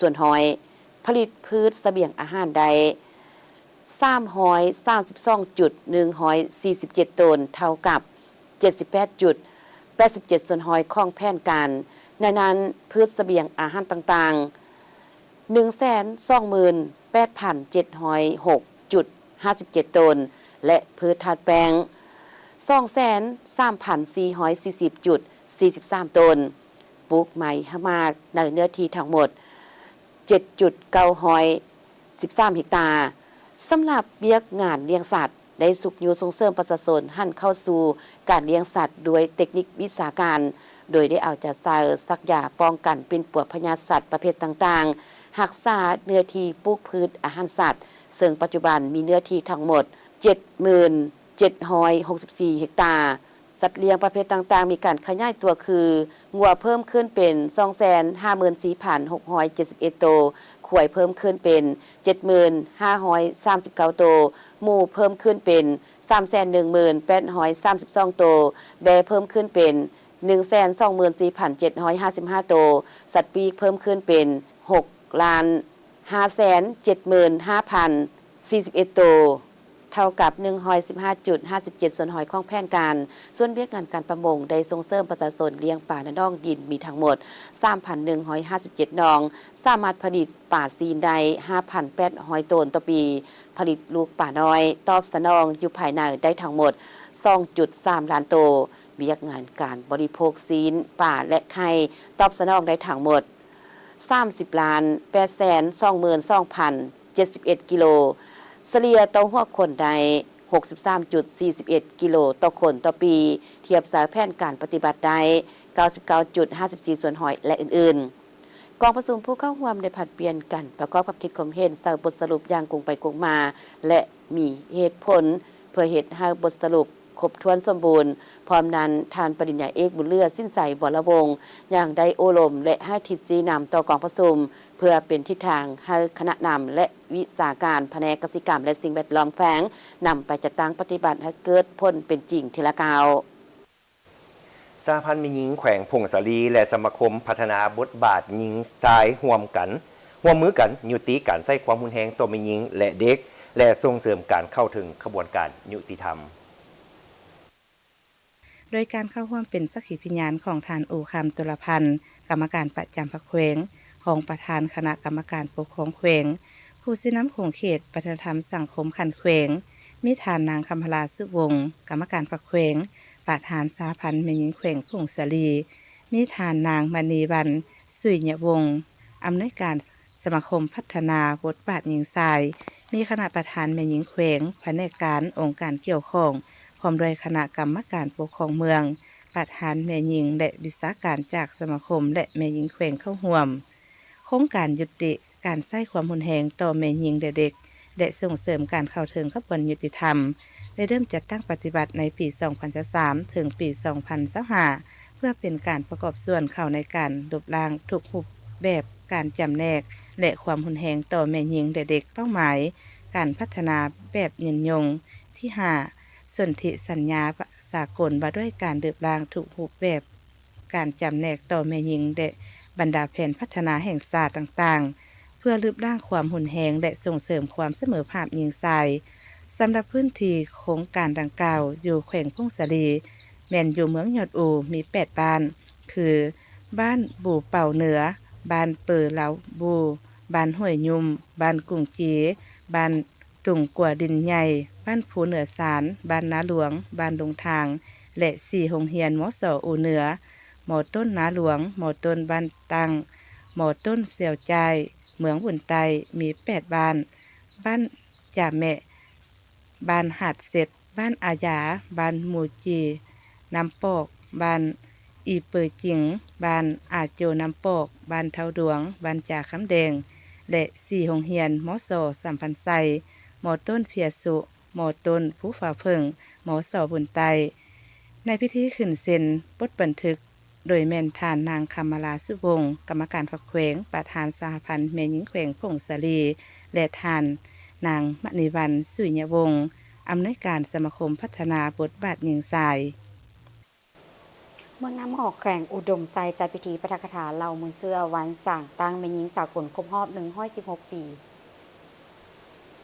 ສ່ວນຮ້ອຍ. ຜະລິດພືດສະບຽງອາຫານໄດ້ ສາມຮ້ອຍສາມສິບສອງຈຸດໜຶ່ງຮ້ອຍສີ່ສິບເຈັດໂຕນ, ເທົ່າກັບເຈັດສິບແປດຈຸດແປດສິບເຈັດສ່ວນຮ້ອຍຂອງແຜນການ. ໃນນັ້ນ, ພືດສະບຽງອາຫານຕ່າງໆ ໜຶ່ງແສນສອງໝື່ນແປດພັນເຈັດຮ້ອຍຫົກຈຸດຫ້າສິບເຈັດໂຕນ ແລະ ພືດທາດແປ້ງ ສອງແສນສາມພັນສີ່ຮ້ອຍສີ່ສິບຈຸດສີ່ສິບສາມໂຕນ, ປູກໄມ້ຮາກໝາກໃນເນື້ອທີ່ທັງໝົດ ເຈັດຈຸດເກົ້າຮ້ອຍສິບສາມເຮັກຕາ. ສຳລັບວຽກງານລ້ຽງສັດ ໄດ້ຊຸກຍູ້ສົ່ງເສີມປະຊາຊົນຫັນເຂົ້າສູ່ການລ້ຽງສັດດ້ວຍເຕັກນິກວິຊາການ, ໂດຍໄດ້ເອົາໃຈໃສ່ສັກຢາປ້ອງກັນປິ່ນປົວພະຍາດສັດປະເພດຕ່າງໆ, ຮັກສາເນື້ອທີ່ປູກພືດອາຫານສັດ, ເຊິ່ງປັດຈຸບັນມີເນື້ອທີ່ທັງໝົດເຈັດໝື່ນເຈັດຮ້ອຍຫົກສິບສີ່ເຮັກຕາ. ສັດລ້ຽງປະເພດຕ່າງໆມີການຂະຫຍາຍຕົວຄື ງົວເພີ່ມຂຶ້ນເປັນສອງແສນຫ້າໝື່ນສີ່ພັນຫົກຮ້ອຍເຈັດສິບເອັດໂຕ, ຄວາຍເພີ່ມຂຶ້ນເປັນເຈັດໝື່ນຫ້າຮ້ອຍສາມສິບເກົ້າໂຕ, ໝູເພີ່ມຂຶ້ນເປັນສາມແສນໜຶ່ງໝື່ນແປດຮ້ອຍສາມສິບສອງໂຕ, ແບ້ເພີ່ມຂຶ້ນເປັນໜຶ່ງແສນສອງໝື່ນສີ່ພັນເຈັດຮ້ອຍຫ້າສິບຫ້າໂຕ, ສັດປີກເພີ່ມຂຶ້ນເປັນຫົກລ້ານຫ້າແສນເຈັດໝື່ນຫ້າພັນສີ່ສິບເອັດໂຕ. ເທົ່າກັບໜຶ່ງຮ້ອຍສິບຫ້າຈຸດຫ້າສິບເຈັດສ່ວນຮ້ອຍຂອງແຜນການ. ສ່ວນວຽກງານການປະມົງໄດ້ສົ່ງເສີມປະຊາຊົນລ້ຽງປາໃນໜອງດິນມີທັງໝົດສາມພັນໜຶ່ງຮ້ອຍຫ້າສິບເຈັດໜອງ, ສາມາດຜະລິດປາຊີ້ນໄດ້ຫ້າພັນແປດຮ້ອຍໂຕນຕໍ່ປີ, ຜະລິດລູກປານ້ອຍຕອບສະໜອງຢູ່ພາຍໃນໄດ້ທັງໝົດສອງຈຸດສາມລ້ານໂຕ. ວຽກງານການບໍລິໂພກຊີ້ນປາ ແລະ ໄຂ່ຕອບສະໜອງໄດ້ທັງໝົດ ສາມສິບລ້ານແປດແສນສອງໝື່ນສອງພັນເຈັດສິບເອັດກິໂລ, ສະເລ່ຍຕໍ່ຫົວຄົນໄດ້ຫົກສິບສາມຈຸດສີ່ສິບເອັດກິໂລຕໍ່ຄົນຕໍ່ປີ, ທຽບໃສ່ແຜນການປະຕິບັດໄດ້ເກົ້າສິບເກົ້າຈຸດຫ້າສິບສີ່ສ່ວນຮ້ອຍ ແລະ ອື່ນໆ. ກອງປະຊຸມຜູ້ເຂົ້າຮ່ວມໄດ້ຜັດປ່ຽນກັນປະກອບຄຳຄິດຄວາມເຫັນໃສ່ບົດສະຫຼຸບຢ່າງກົງໄປກົງມາ ແລະ ມີເຫດຜົນ ເພື່ອເຮັດໃຫ້ບົດສະຫຼຸບ ຄົບຖ້ວນສົມບູນ. ພ້ອມນັ້ນ, ທ່ານປະລິນຍາເອກ ບຸນເຫຼືອ ສິນໄຊ ວໍລະວົງ ຍັງໄດ້ໂອ້ລົມ ແລະ ໃຫ້ທິດຊີ້ນຳຕໍ່ກອງປະຊຸມ ເພື່ອເປັນທິດທາງໃຫ້ຄະນະນຳ ແລະ ວິຊາການພະແນກກະສິກຳ ແລະ ສິ່ງແວດລ້ອມແຂວງ ນຳໄປຈັດຕັ້ງປະຕິບັດໃຫ້ເກີດຜົນເປັນຈິງທີລະກ້າວ. ສະຫະພັນແມ່ຍິງແຂວງຜົ້ງສາລີ ແລະ ສະມາຄົມພັດທະນາບົດບາດຍິງຊາຍຮ່ວມກັນ, ຮ່ວມມືກັນຍຸຕິການໃຊ້ຄວາມຮຸນແຮງຕໍ່ແມ່ຍິງ ແລະ ເດັກ ແລະ ສົ່ງເສີມການເຂົ້າເຖິງຂະບວນການຍຸຕິທຳ. ໂດຍການເຂົ້າຮ່ວມເປັນສັກຂີພະຍານຂອງທ່ານ ໂອຄຳ ຕຸລະພັນ ກຳມະການປະຈຳພັກແຂວງ, ຮອງປະທານຄະນະກຳມະການປົກຄອງແຂວງ, ຜູ້ຊີ້ນຳຂົງເຂດວັດທະນະທຳສັງຄົມຂັ້ນແຂວງ, ມີທ່ານນາງ ຄຳພະລາ ສຸວົງ ກຳມະການພັກແຂວງ, ປະທານສະຫະພັນແມ່ຍິງແຂວງຜົ້ງສາລີ, ມີທ່ານນາງ ມະນີວັນ ສຸຍຍະວົງ ອຳນວຍການ ສະມາຄົມພັດທະນາບົດບາດຍິງຊາຍ, ມີຄະນະປະທານແມ່ຍິງແຂວງ, ພະແນກການ, ອົງການກ່ຽວຂ້ອງ, ພ້ອມດ້ວຍຄະນະກຳມະການປົກຄອງເມືອງ, ປະທານແມ່ຍິງ ແລະ ວິຊາການຈາກສະມາຄົມ ແລະ ແມ່ຍິງແຂວງເຂົ້າຮ່ວມ. ໂຄງການຍຸຕິການໃຊ້ຄວາມຮຸນແຮງຕໍ່ແມ່ຍິງ ແລະ ເດັກ ແລະ ສົ່ງເສີມການເຂົ້າເຖິງຂະບວນຍຸຕິທຳ ໄດ້ເລີ່ມຈັດຕັ້ງປະຕິບັດໃນປີສອງພັນຊາວສາມ ເຖິງປີສອງພັນຊາວຫ້າ ເພື່ອເປັນການປະກອບສ່ວນເຂົ້າໃນການລົບລ້າງທຸກຮູບແບບການຈຳແນກ ແລະ ຄວາມຮຸນແຮງຕໍ່ແມ່ຍິງ ແລະ ເດັກ. ເປົ້າໝາຍການພັດທະນາແບບຍືນຍົງ. ທີຫ້າ ສົນທິສັນຍາສາກົນວ່າດ້ວຍການລົບລ້າງທຸກຮູບແບບການຈຳແນກຕໍ່ແມ່ຍິງ ແລະ ບັນດາແຜນພັດທະນາແຫ່ງຊາດຕ່າງໆ ເພື່ອລົບລ້າງຄວາມຮຸນແຮງ ແລະ ສົ່ງເສີມຄວາມສະເໝີພາບຍິງຊາຍ. ສຳລັບພື້ນທີ່ໂຄງການດັ່ງກ່າວ ຢູ່ແຂວງຜົ້ງສາລີ ແມ່ນຢູ່ເມືອງຍອດອູ ມີແປດບ້ານ ຄື ບ້ານບູເປົ່າເໜືອ, ບ້ານເປີລາວບູ, ບ້ານຫ້ວຍຫຍຸ້ມ, ບ້ານກຸງຈີ, ບ້ານຕຸງກົວດິນໃຫຍ່, ບ້ານພູເໜືອຊານ, ບ້ານນາຫຼວງ, ບ້ານດົງທາງ ແລະ ສີ່ໂຮງຮຽນ ມສ ອູເໜືອ, ມ ຕົ້ນນາຫຼວງ, ມ ຕົ້ນບ້ານຕັ້ງ, ມ ຕົ້ນແຊວຈ່າຍ, ເມືອງບຸນໃຕ້ ມີແປດບ້ານ, ບ້ານຈາແມະ, ບ້ານຫາດເຊັດ, ບ້ານອາຢາ, ບ້ານມູຈີນ້ຳປອກ, ບ້ານອີເປີຈິງ, ບ້ານອາໂຈນ້ຳປອກ, ບ້ານເທົາດວງ, ບ້ານຈາຄຳແດງ ແລະ ສີ່ໂຮງຮຽນ ມສ ສຳພັນໄຊ, ມ ຕົ້ນເພຍສຸ, ມ ຕົ້ນພູຟ້າເຜິ້ງ, ມສ ບຸນໃຕ້. ໃນພິທີຂຶ້ນເຊັນບົດບັນທຶກ ໂດຍແມ່ນທ່ານນາງ ຄຳມາລາ ສຸວົງ ກຳມະການພັກແຂວງ, ປະທານສະຫະພັນແມ່ຍິງແຂວງຜົ້ງສາລີ ແລະ ທ່ານນາງ ມະນີວັນ ສຸຍຍະວົງ ອຳນວຍການສະມາຄົມພັດທະນາບົດບາດຍິງຊາຍ. ເມືອງນ້ຳຫອກ ແຂວງອຸດົມໄຊ ຈັດພິທີປາຖະກະຖາເລົ່າມູນເຊື້ອວັນສ້າງຕັ້ງແມ່ຍິງສາກົນຄົບຮອບໜຶ່ງຮ້ອຍສິບຫົກປີ.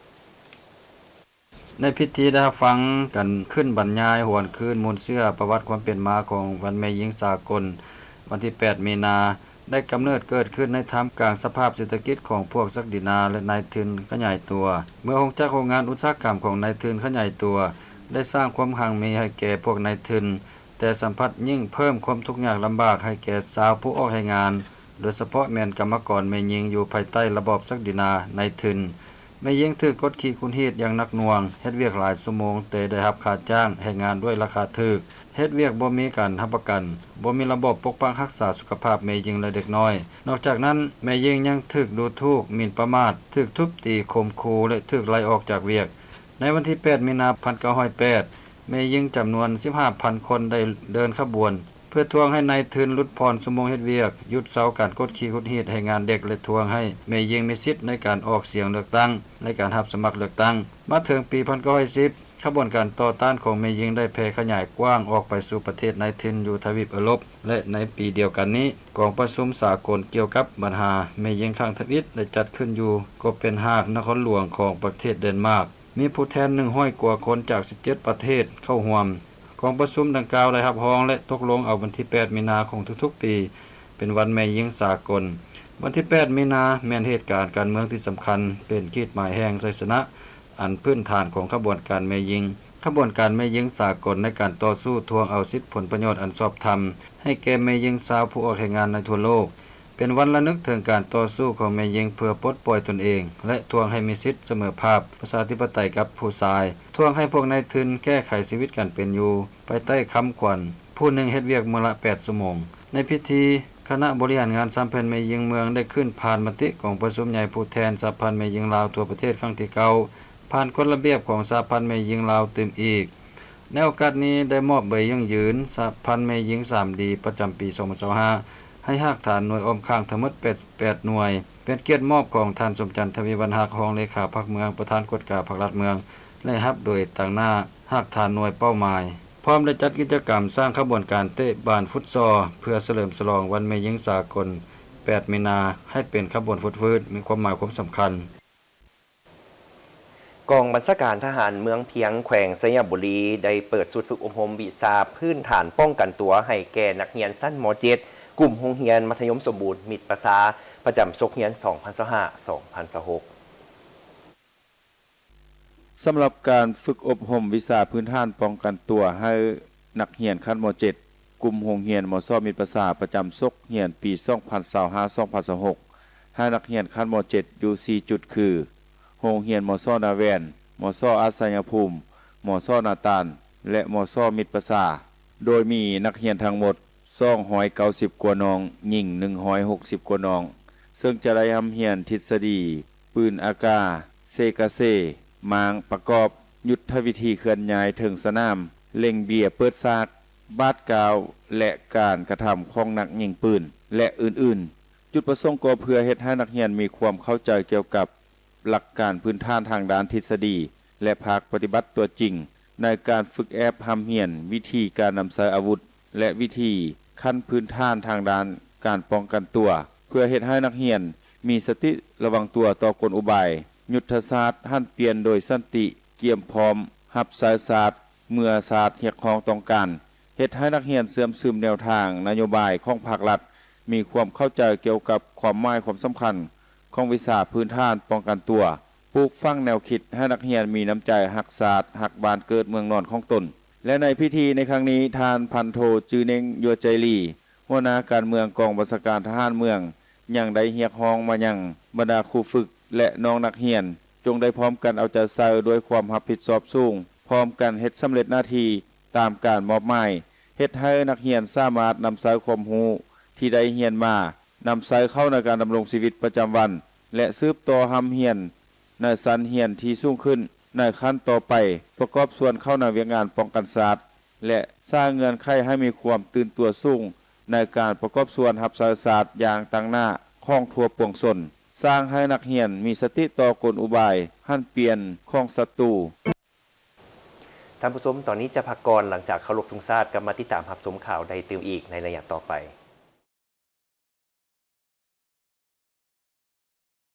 ໃນພິທີໄດ້ຮັບຟັງການຂຶ້ນບັນຍາຍຫວນຄືນມູນເຊື້ອປະຫວັດຄວາມເປັນມາຂອງວັນແມ່ຍິງສາກົນ ວັນທີແປດ ມີນາ ໄດ້ກຳເນີດເກີດຂຶ້ນໃນທ່າມກາງສະພາບເສດຖະກິດຂອງພວກສັກດິນາ ແລະ ນາຍທຶນຂະຫຍາຍຕົວ. ເມື່ອໂຮງຈັກໂຮງງານອຸດສາຫະກຳຂອງນາຍທຶນຂະຫຍາຍຕົວ ໄດ້ສ້າງຄວາມຮັ່ງມີໃຫ້ແກ່ພວກນາຍທຶນ, ແຕ່ສຳພັດຍິ່ງເພີ່ມຄວາມທຸກຍາກລຳບາກໃຫ້ແກ່ຊາວຜູ້ອອກແຮງງານ, ໂດຍສະເພາະແມ່ນກຳມະກອນແມ່ຍິງຢູ່ພາຍໃຕ້ລະບອບສັກດິນານາຍທຶນ. ແມ່ຍິງຖືກກົດຂີ່ຂູດຮີດຢ່າງໜັກໜ່ວງ, ເຮັດວຽກຫຼາຍຊົ່ວໂມງແຕ່ໄດ້ຮັບຄ່າຈ້າງແຮງງານດ້ວຍລາຄາຖືກ, ເຮັດວຽກບໍ່ມີການຮັບປະກັນ, ບໍ່ມີລະບົບປົກປັກຮັກສາສຸຂະພາບແມ່ຍິງ ແລະ ເດັກນ້ອຍ. ນອກຈາກນັ້ນ, ແມ່ຍິງຍັງຖືກດູຖູກ, ໝິ່ນປະໝາດ, ຖືກທຸບຕີ, ຂົ່ມຂູ່ ແລະ ຖືກໄລ່ອອກຈາກວຽກ. ໃນວັນທີແປດ ມີນາ ພັນເກົ້າຮ້ອຍແປດ ແມ່ຍິງຈຳນວນສິບຫ້າພັນຄົນໄດ້ເດີນຂະບວນ ເພື່ອທວງໃຫ້ນາຍທຶນຫຼຸດຜ່ອນຊົ່ວໂມງເຮັດວຽກ, ຢຸດເຊົາການກົດຂີ່ຂູດຮີດແຮງງານເດັກ ແລະ ທວງໃຫ້ແມ່ຍິງມີສິດໃນການອອກສຽງເລືອກຕັ້ງ, ໃນການຮັບສະໝັກເລືອກຕັ້ງ. ມາເຖິງປີພັນເກົ້າຮ້ອຍສິບ ຂະບວນການຕໍ່ຕ້ານຂອງແມ່ຍິງໄດ້ແຜ່ຂະຫຍາຍກວ້າງອອກໄປສູ່ປະເທດນາຍທຶນຢູ່ທະວີບເອີຣົບ ແລະ ໃນປີດຽວກັນນີ້, ກອງປະຊຸມສາກົນກ່ຽວກັບບັນຫາແມ່ຍິງຄັ້ງທຳອິດໄດ້ຈັດຂຶ້ນຢູ່ໂກເປນຮາກ ນະຄອນຫຼວງຂອງປະເທດເດນມາກ. ມີຜູ້ແທນໜຶ່ງຮ້ອຍກວ່າຄົນຈາກສິບເຈັດປະເທດເຂົ້າຮ່ວມ. ກອງປະຊຸມດັ່ງກ່າວໄດ້ຮັບຮອງ ແລະ ຕົກລົງເອົາວັນທີແປດ ມີນາຂອງທຸກໆປີ ເປັນວັນແມ່ຍິງສາກົນ. ວັນທີແປດ ມີນາ ແມ່ນເຫດການການເມືອງທີ່ສຳຄັນ, ເປັນຂີດໝາຍແຫ່ງໄຊຊະນະອັນພື້ນຖານຂອງຂະບວນການແມ່ຍິງ. ຂະບວນການແມ່ຍິງສາກົນໃນການຕໍ່ສູ້ທວງເອົາສິດຜົນປະໂຫຍດອັນຊອບທຳໃຫ້ແກ່ແມ່ຍິງຊາວຜູ້ອອກແຮງງານໃນທົ່ວໂລກ. ເປັນວັນລະນຶກເຖິງການຕໍ່ສູ້ຂອງແມ່ຍິງເພື່ອປົດປ່ອຍຕົນເອງ ແລະ ທວງໃຫ້ມີສິດສະເໝີພາບປະຊາທິປະໄຕກັບຜູ້ຊາຍ, ທວງໃຫ້ພວກນາຍທຶນແກ້ໄຂຊີວິດການເປັນຢູ່ພາຍໃຕ້ຄຳຂວັນ ຜູ້ໜຶ່ງເຮັດວຽກມື້ລະແປດຊົ່ວໂມງ. ໃນພິທີ, ຄະນະບໍລິຫານງານສາພັນແມ່ຍິງເມືອງໄດ້ຂຶ້ນຜ່ານມະຕິກອງປະຊຸມໃຫຍ່ຜູ້ແທນສະຫະພັນແມ່ຍິງລາວທົ່ວປະເທດຄັ້ງທີເກົ້າ, ຜ່ານກົດລະບຽບຂອງສະຫະພັນແມ່ຍິງລາວຕື່ມອີກ. ໃນໂອກາດນີ້ໄດ້ມອບໃບຢັ້ງຢືນສະຫະພັນແມ່ຍິງສາມດີ ປະຈຳປີສອງພັນຊາວຫ້າ ໃຫ້ຮາກຖານໜ່ວຍອ້ອມຂ້າງທັງໝົດແປດສິບແປດໜ່ວຍ, ເປັນກຽດມອບຂອງທ່ານ ສົມຈັນ ທະວີວັນຮັກ ຮອງເລຂາພັກເມືອງ, ປະທານກວດກາພັກລັດເມືອງ ແລະ ຮັບໂດຍຕາງໜ້າຮາກຖານໜ່ວຍເປົ້າໝາຍ, ພ້ອມໄດ້ຈັດກິດຈະກຳສ້າງຂະບວນການເຕະບານຟຸດຊໍ ເພື່ອສະເຫຼີມສະຫຼອງວັນແມ່ຍິງສາກົນ ແປດ ມີນາ ໃຫ້ເປັນຂະບວນຟົດຟື້ນ ມີຄວາມໝາຍຄວາມສຳຄັນ. ກອງບັນຊາການທະຫານເມືອງພຽງ ແຂວງໄຊຍະບູລີ ໄດ້ເປີດຊຸດຝຶກອົບຮົມວິຊາພື້ນຖານປ້ອງກັນຕົວໃຫ້ແກ່ນັກຮຽນຊັ້ນ ມ.ເຈັດ ກຸ່ມໂຮງຮຽນມັດທະຍົມສົມບູນມິດປະຊາ ປະຈຳສົກຮຽນສອງພັນຊາວຫ້າ ສອງພັນຊາວຫົກ. ສຳລັບການຝຶກອົບຮົມວິຊາພື້ນຖານປ້ອງກັນຕົວໃຫ້ນັກຮຽນຂັ້ນ ມ.ເຈັດ ກຸ່ມໂຮງຮຽນ ມ.ຊ ມິດປະຊາ ປະຈຳສົກຮຽນປີສອງພັນຊາວຫ້າ ສອງພັນຊາວຫົກ ໃຫ້ນັກຮຽນຂັ້ນ ມ.ເຈັດ ຢູ່ສີ່ຈຸດ ຄື ໂຮງຮຽນ ມ.ຊ ນາແວ່ນ, ມ.ຊ ອາດໄຊຍະພູມ, ມ.ຊ ນາຕານ ແລະ ມ.ຊ ມິດປະຊາ ໂດຍມີນັກຮຽນທັງໝົດ ສອງຮ້ອຍເກົ້າສິບກວ່ານ້ອງ, ຍິງ ໜຶ່ງຮ້ອຍຫົກສິບກວ່ານ້ອງ, ເຊິ່ງຈະໄດ້ຮ່ຳຮຽນທິດສະດີ ປືນອາກາ, ເຊກາເຊ, ມ້າງປະກອບ, ຍຸດທະວິທີເຄື່ອນຍ້າຍເທິງສະໜາມ, ເລັ່ງເບ້ຍເປີດສາກ, ບາດກ້າວ ແລະ ການກະທຳຂອງນັກຍິງປືນ ແລະ ອື່ນໆ. ຈຸດປະສົງກໍເພື່ອເຮັດໃຫ້ນັກຮຽນມີຄວາມເຂົ້າໃຈກ່ຽວກັບຫຼັກການພື້ນຖານທາງດ້ານທິດສະດີ ແລະ ພາກປະຕິບັດຕົວຈິງ ໃນການຝຶກແອບຮ່ຳຮຽນວິທີການນຳໃຊ້ອາວຸດ ແລະ ວິທີຂັ້ນພື້ນຖານທາງດ້ານການປ້ອງກັນຕົວ, ເພື່ອເຮັດໃຫ້ນັກຮຽນມີສະຕິລະວັງຕົວຕໍ່ກົນອຸບາຍ, ຍຸດທະສາດຫັນປ່ຽນໂດຍສັນຕິ, ກຽມພ້ອມຮັບໃຊ້ຊາດເມື່ອຊາດຮຽກຮ້ອງຕ້ອງການ, ເຮັດໃຫ້ນັກຮຽນເຊື່ອມຊຶມແນວທາງນະໂຍບາຍຂອງພາກລັດ, ມີຄວາມເຂົ້າໃຈກ່ຽວກັບຄວາມໝາຍຄວາມສຳຄັນຂອງວິຊາພື້ນຖານປ້ອງກັນຕົວ, ປູກຝັງແນວຄິດໃຫ້ນັກຮຽນມີນ້ຳໃຈຮັກຊາດ, ຮັກບ້ານເກີດເມືອງນອນຂອງຕົນ. ແລະ ໃນພິທີໃນຄັ້ງນີ້, ທ່ານພັນໂທ ຈື່ເໜັງ ຍົວໃຈລີ, ຫົວໜ້າການເມືອງກອງບັນຊາການທະຫານເມືອງ ຍັງໄດ້ຮຽກຮ້ອງມາຍັງບັນດາຄູຝຶກ ແລະ ນ້ອງນັກຮຽນ ຈົ່ງໄດ້ພ້ອມກັນເອົາໃຈໃສ່ດ້ວຍຄວາມຮັບຜິດຊອບສູງ, ພ້ອມກັນເຮັດສຳເລັດໜ້າທີ່ຕາມການມອບໝາຍ, ເຮັດໃຫ້ນັກຮຽນສາມາດນຳໃຊ້ຄວາມຮູ້ທີ່ໄດ້ຮຽນມາ, ນຳໃຊ້ເຂົ້າໃນການດຳລົງຊີວິດປະຈຳວັນ ແລະ ສືບຕໍ່ຮ່ຳຮຽນໃນຊັ້ນຮຽນທີ່ສູງຂຶ້ນໃນຂັ້ນຕໍ່ໄປ, ປະກອບສ່ວນເຂົ້າໃນວຽກງານປ້ອງກັນຊາດ ແລະ ສ້າງເງື່ອນໄຂໃຫ້ມີຄວາມຕື່ນຕົວສູງໃນການປະກອບສ່ວນຮັບໃຊ້ຊາດຢ່າງຕັ້ງໜ້າຂອງທົ່ວປວງຊົນ, ສ້າງໃຫ້ນັກຮຽນມີສະຕິຕໍ່ກົນອຸບາຍຫັນປ່ຽນຂອງສັດຕູ. ທ່ານຜູ້ຊົມ, ຕອນນີ້ຈະພັກກ່ອນ, ຫຼັງຈາກເຄົາລົບທຸງຊາດ ກັບມາຕິດຕາມຮັບຊົມຂ່າວໄດ້ຕື່ມອີກໃນໄລຍະຕໍ່ໄປ.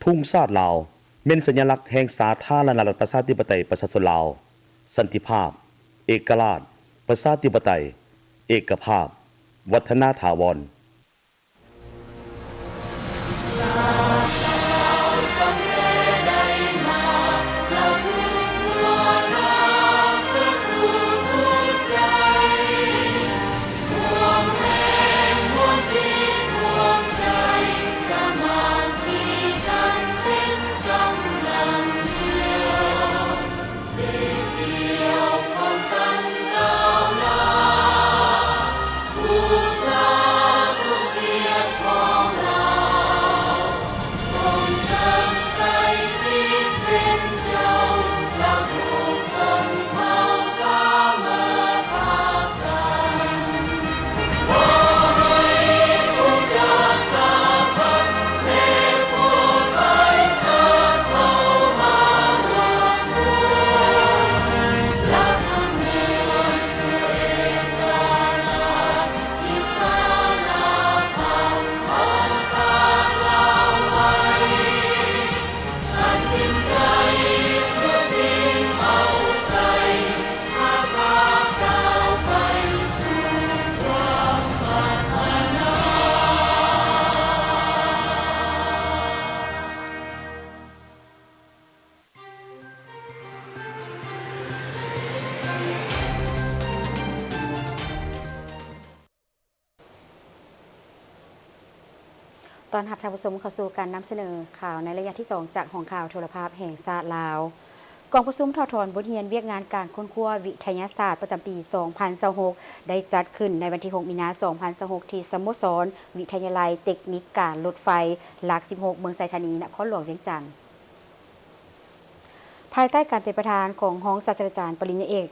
ທຸງຊາດລາວ ແມ່ນສັນຍະລັກແຫ່ງສາທາລະນະລັດ ປະຊາທິປະໄຕ ປະຊາຊົນລາວ, ສັນຕິພາບ, ເອກະລາດ, ປະຊາທິປະໄຕ, ເອກະພາບ, ວັດທະນາຖາວອນ. ຕ້ອນຮັບທ່ານຜູ້ຊົມເຂົ້າສູ່ການນຳສະເໜີຂ່າວໃນໄລຍະທີສອງ ຈາກຫ້ອງຂ່າວໂທລະພາບແຫ່ງຊາດລາວ. ກອງປະຊຸມຖອດຖອນບົດຮຽນວຽກງານການຄົ້ນຄວ້າວິທະຍາສາດປະຈຳປີສອງພັນຊາວຫົກ ໄດ້ຈັດຂຶ້ນໃນວັນທີຫົກ ມີນາ ສອງພັນຊາວຫົກ ທີ່ສະໂມສອນວິທະຍາໄລເຕັກນິກການລົດໄຟຫຼັກສິບຫົກ ເມືອງໄຊທານີ ນະຄອນຫຼວງວຽງຈັນ. ພາຍໃຕ້ການເປັນປະທານຂອງຮອງສາດສະດາຈານປະລິນຍາເອກ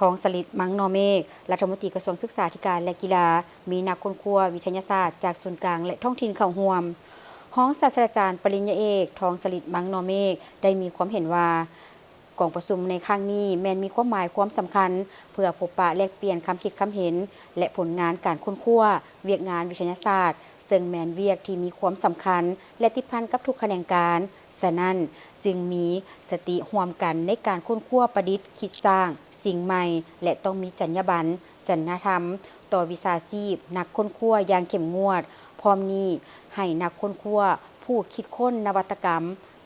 ທອງສະລິດ ມັງນໍເມກ ລັດຖະມົນຕີກະຊວງສຶກສາທິການ ແລະ ກິລາ, ມີນັກຄົ້ນຄວ້າວິທະຍາສາດຈາກສູນກາງ ແລະ ທ້ອງຖິ່ນເຂົ້າຮ່ວມ. ຮອງສາດສະດາຈານປະລິນຍາເອກ ທອງສະລິດ ມັງນໍເມກ ໄດ້ມີຄວາມເຫັນວ່າ ກອງປະຊຸມໃນຄັ້ງນີ້ແມ່ນມີຄວາມໝາຍຄວາມສຳຄັນ ເພື່ອພົບປະແລກປ່ຽນຄຳຄິດຄຳເຫັນ ແລະ ຜົນງານການຄົ້ນຄວ້າວຽກງານວິທະຍາສາດ, ເຊິ່ງແມ່ນວຽກທີ່ມີຄວາມສຳຄັນ ແລະ ຕິດພັນກັບທຸກຂະແໜງການ. ສະນັ້ນ, ຈຶ່ງມີສະຕິຮ່ວມກັນໃນການຄົ້ນຄວ້າປະດິດຄິດສ້າງສິ່ງໃໝ່ ແລະ ຕ້ອງມີຈັນຍາບັນ, ຈັນຍາທຳ ຕໍ່ວິຊາຊີບນັກຄົ້ນຄວ້າຢ່າງເຂັ້ມງວດ. ພ້ອມນີ້, ໃຫ້ນັກຄົ້ນຄວ້າຜູ້ຄິດຄົ້ນນະວັດຕະກຳ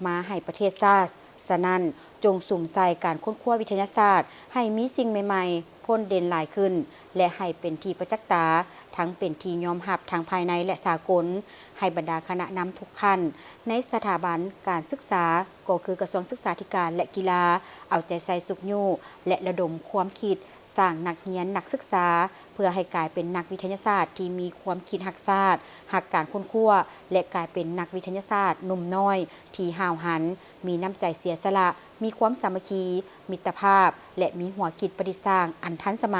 ມາໃຫ້ປະເທດຊາດ. ສະນັ້ນ, ຈົ່ງສຸມໃສ່ການຄົ້ນຄວ້າວິທະຍາສາດໃຫ້ມີສິ່ງໃໝ່ໆ ພົ້ນເດັ່ນຫຼາຍຂຶ້ນ ແລະ ໃຫ້ເປັນທີ່ປະຈັກຕາ, ທັງເປັນທີ່ຍອມຮັບທັງພາຍໃນ ແລະ ສາກົນ, ໃຫ້ບັນດາຄະນະນຳທຸກຂັ້ນໃນສະຖາບັນການສຶກສາ ກໍຄືກະຊວງສຶກສາທິການ ແລະ ກິລາ ເອົາໃຈໃສ່ຊຸກຍູ້ ແລະ ລະດົມຄວາມຄິດສ້າງນັກຮຽນນັກສຶກສາ ເພື່ອໃຫ້ກາຍເປັນນັກວິທະຍາສາດທີ່ມີຄວາມຄິດຮັກຊາດ, ຮັກການຄົ້ນຄວ້າ ແລະ ກາຍເປັນນັກວິທະຍາສາດໜຸ່ມນ້ອຍທີ່ຫ້າວຫັນ, ມີນ້ຳໃຈເສຍສະຫຼະ, ມີຄວາມສາມັກຄີ, ມິດຕະພາບ ແລະ ມີຫົວຄິດປະດິດສ້າງອັນທັນສະໄໝ.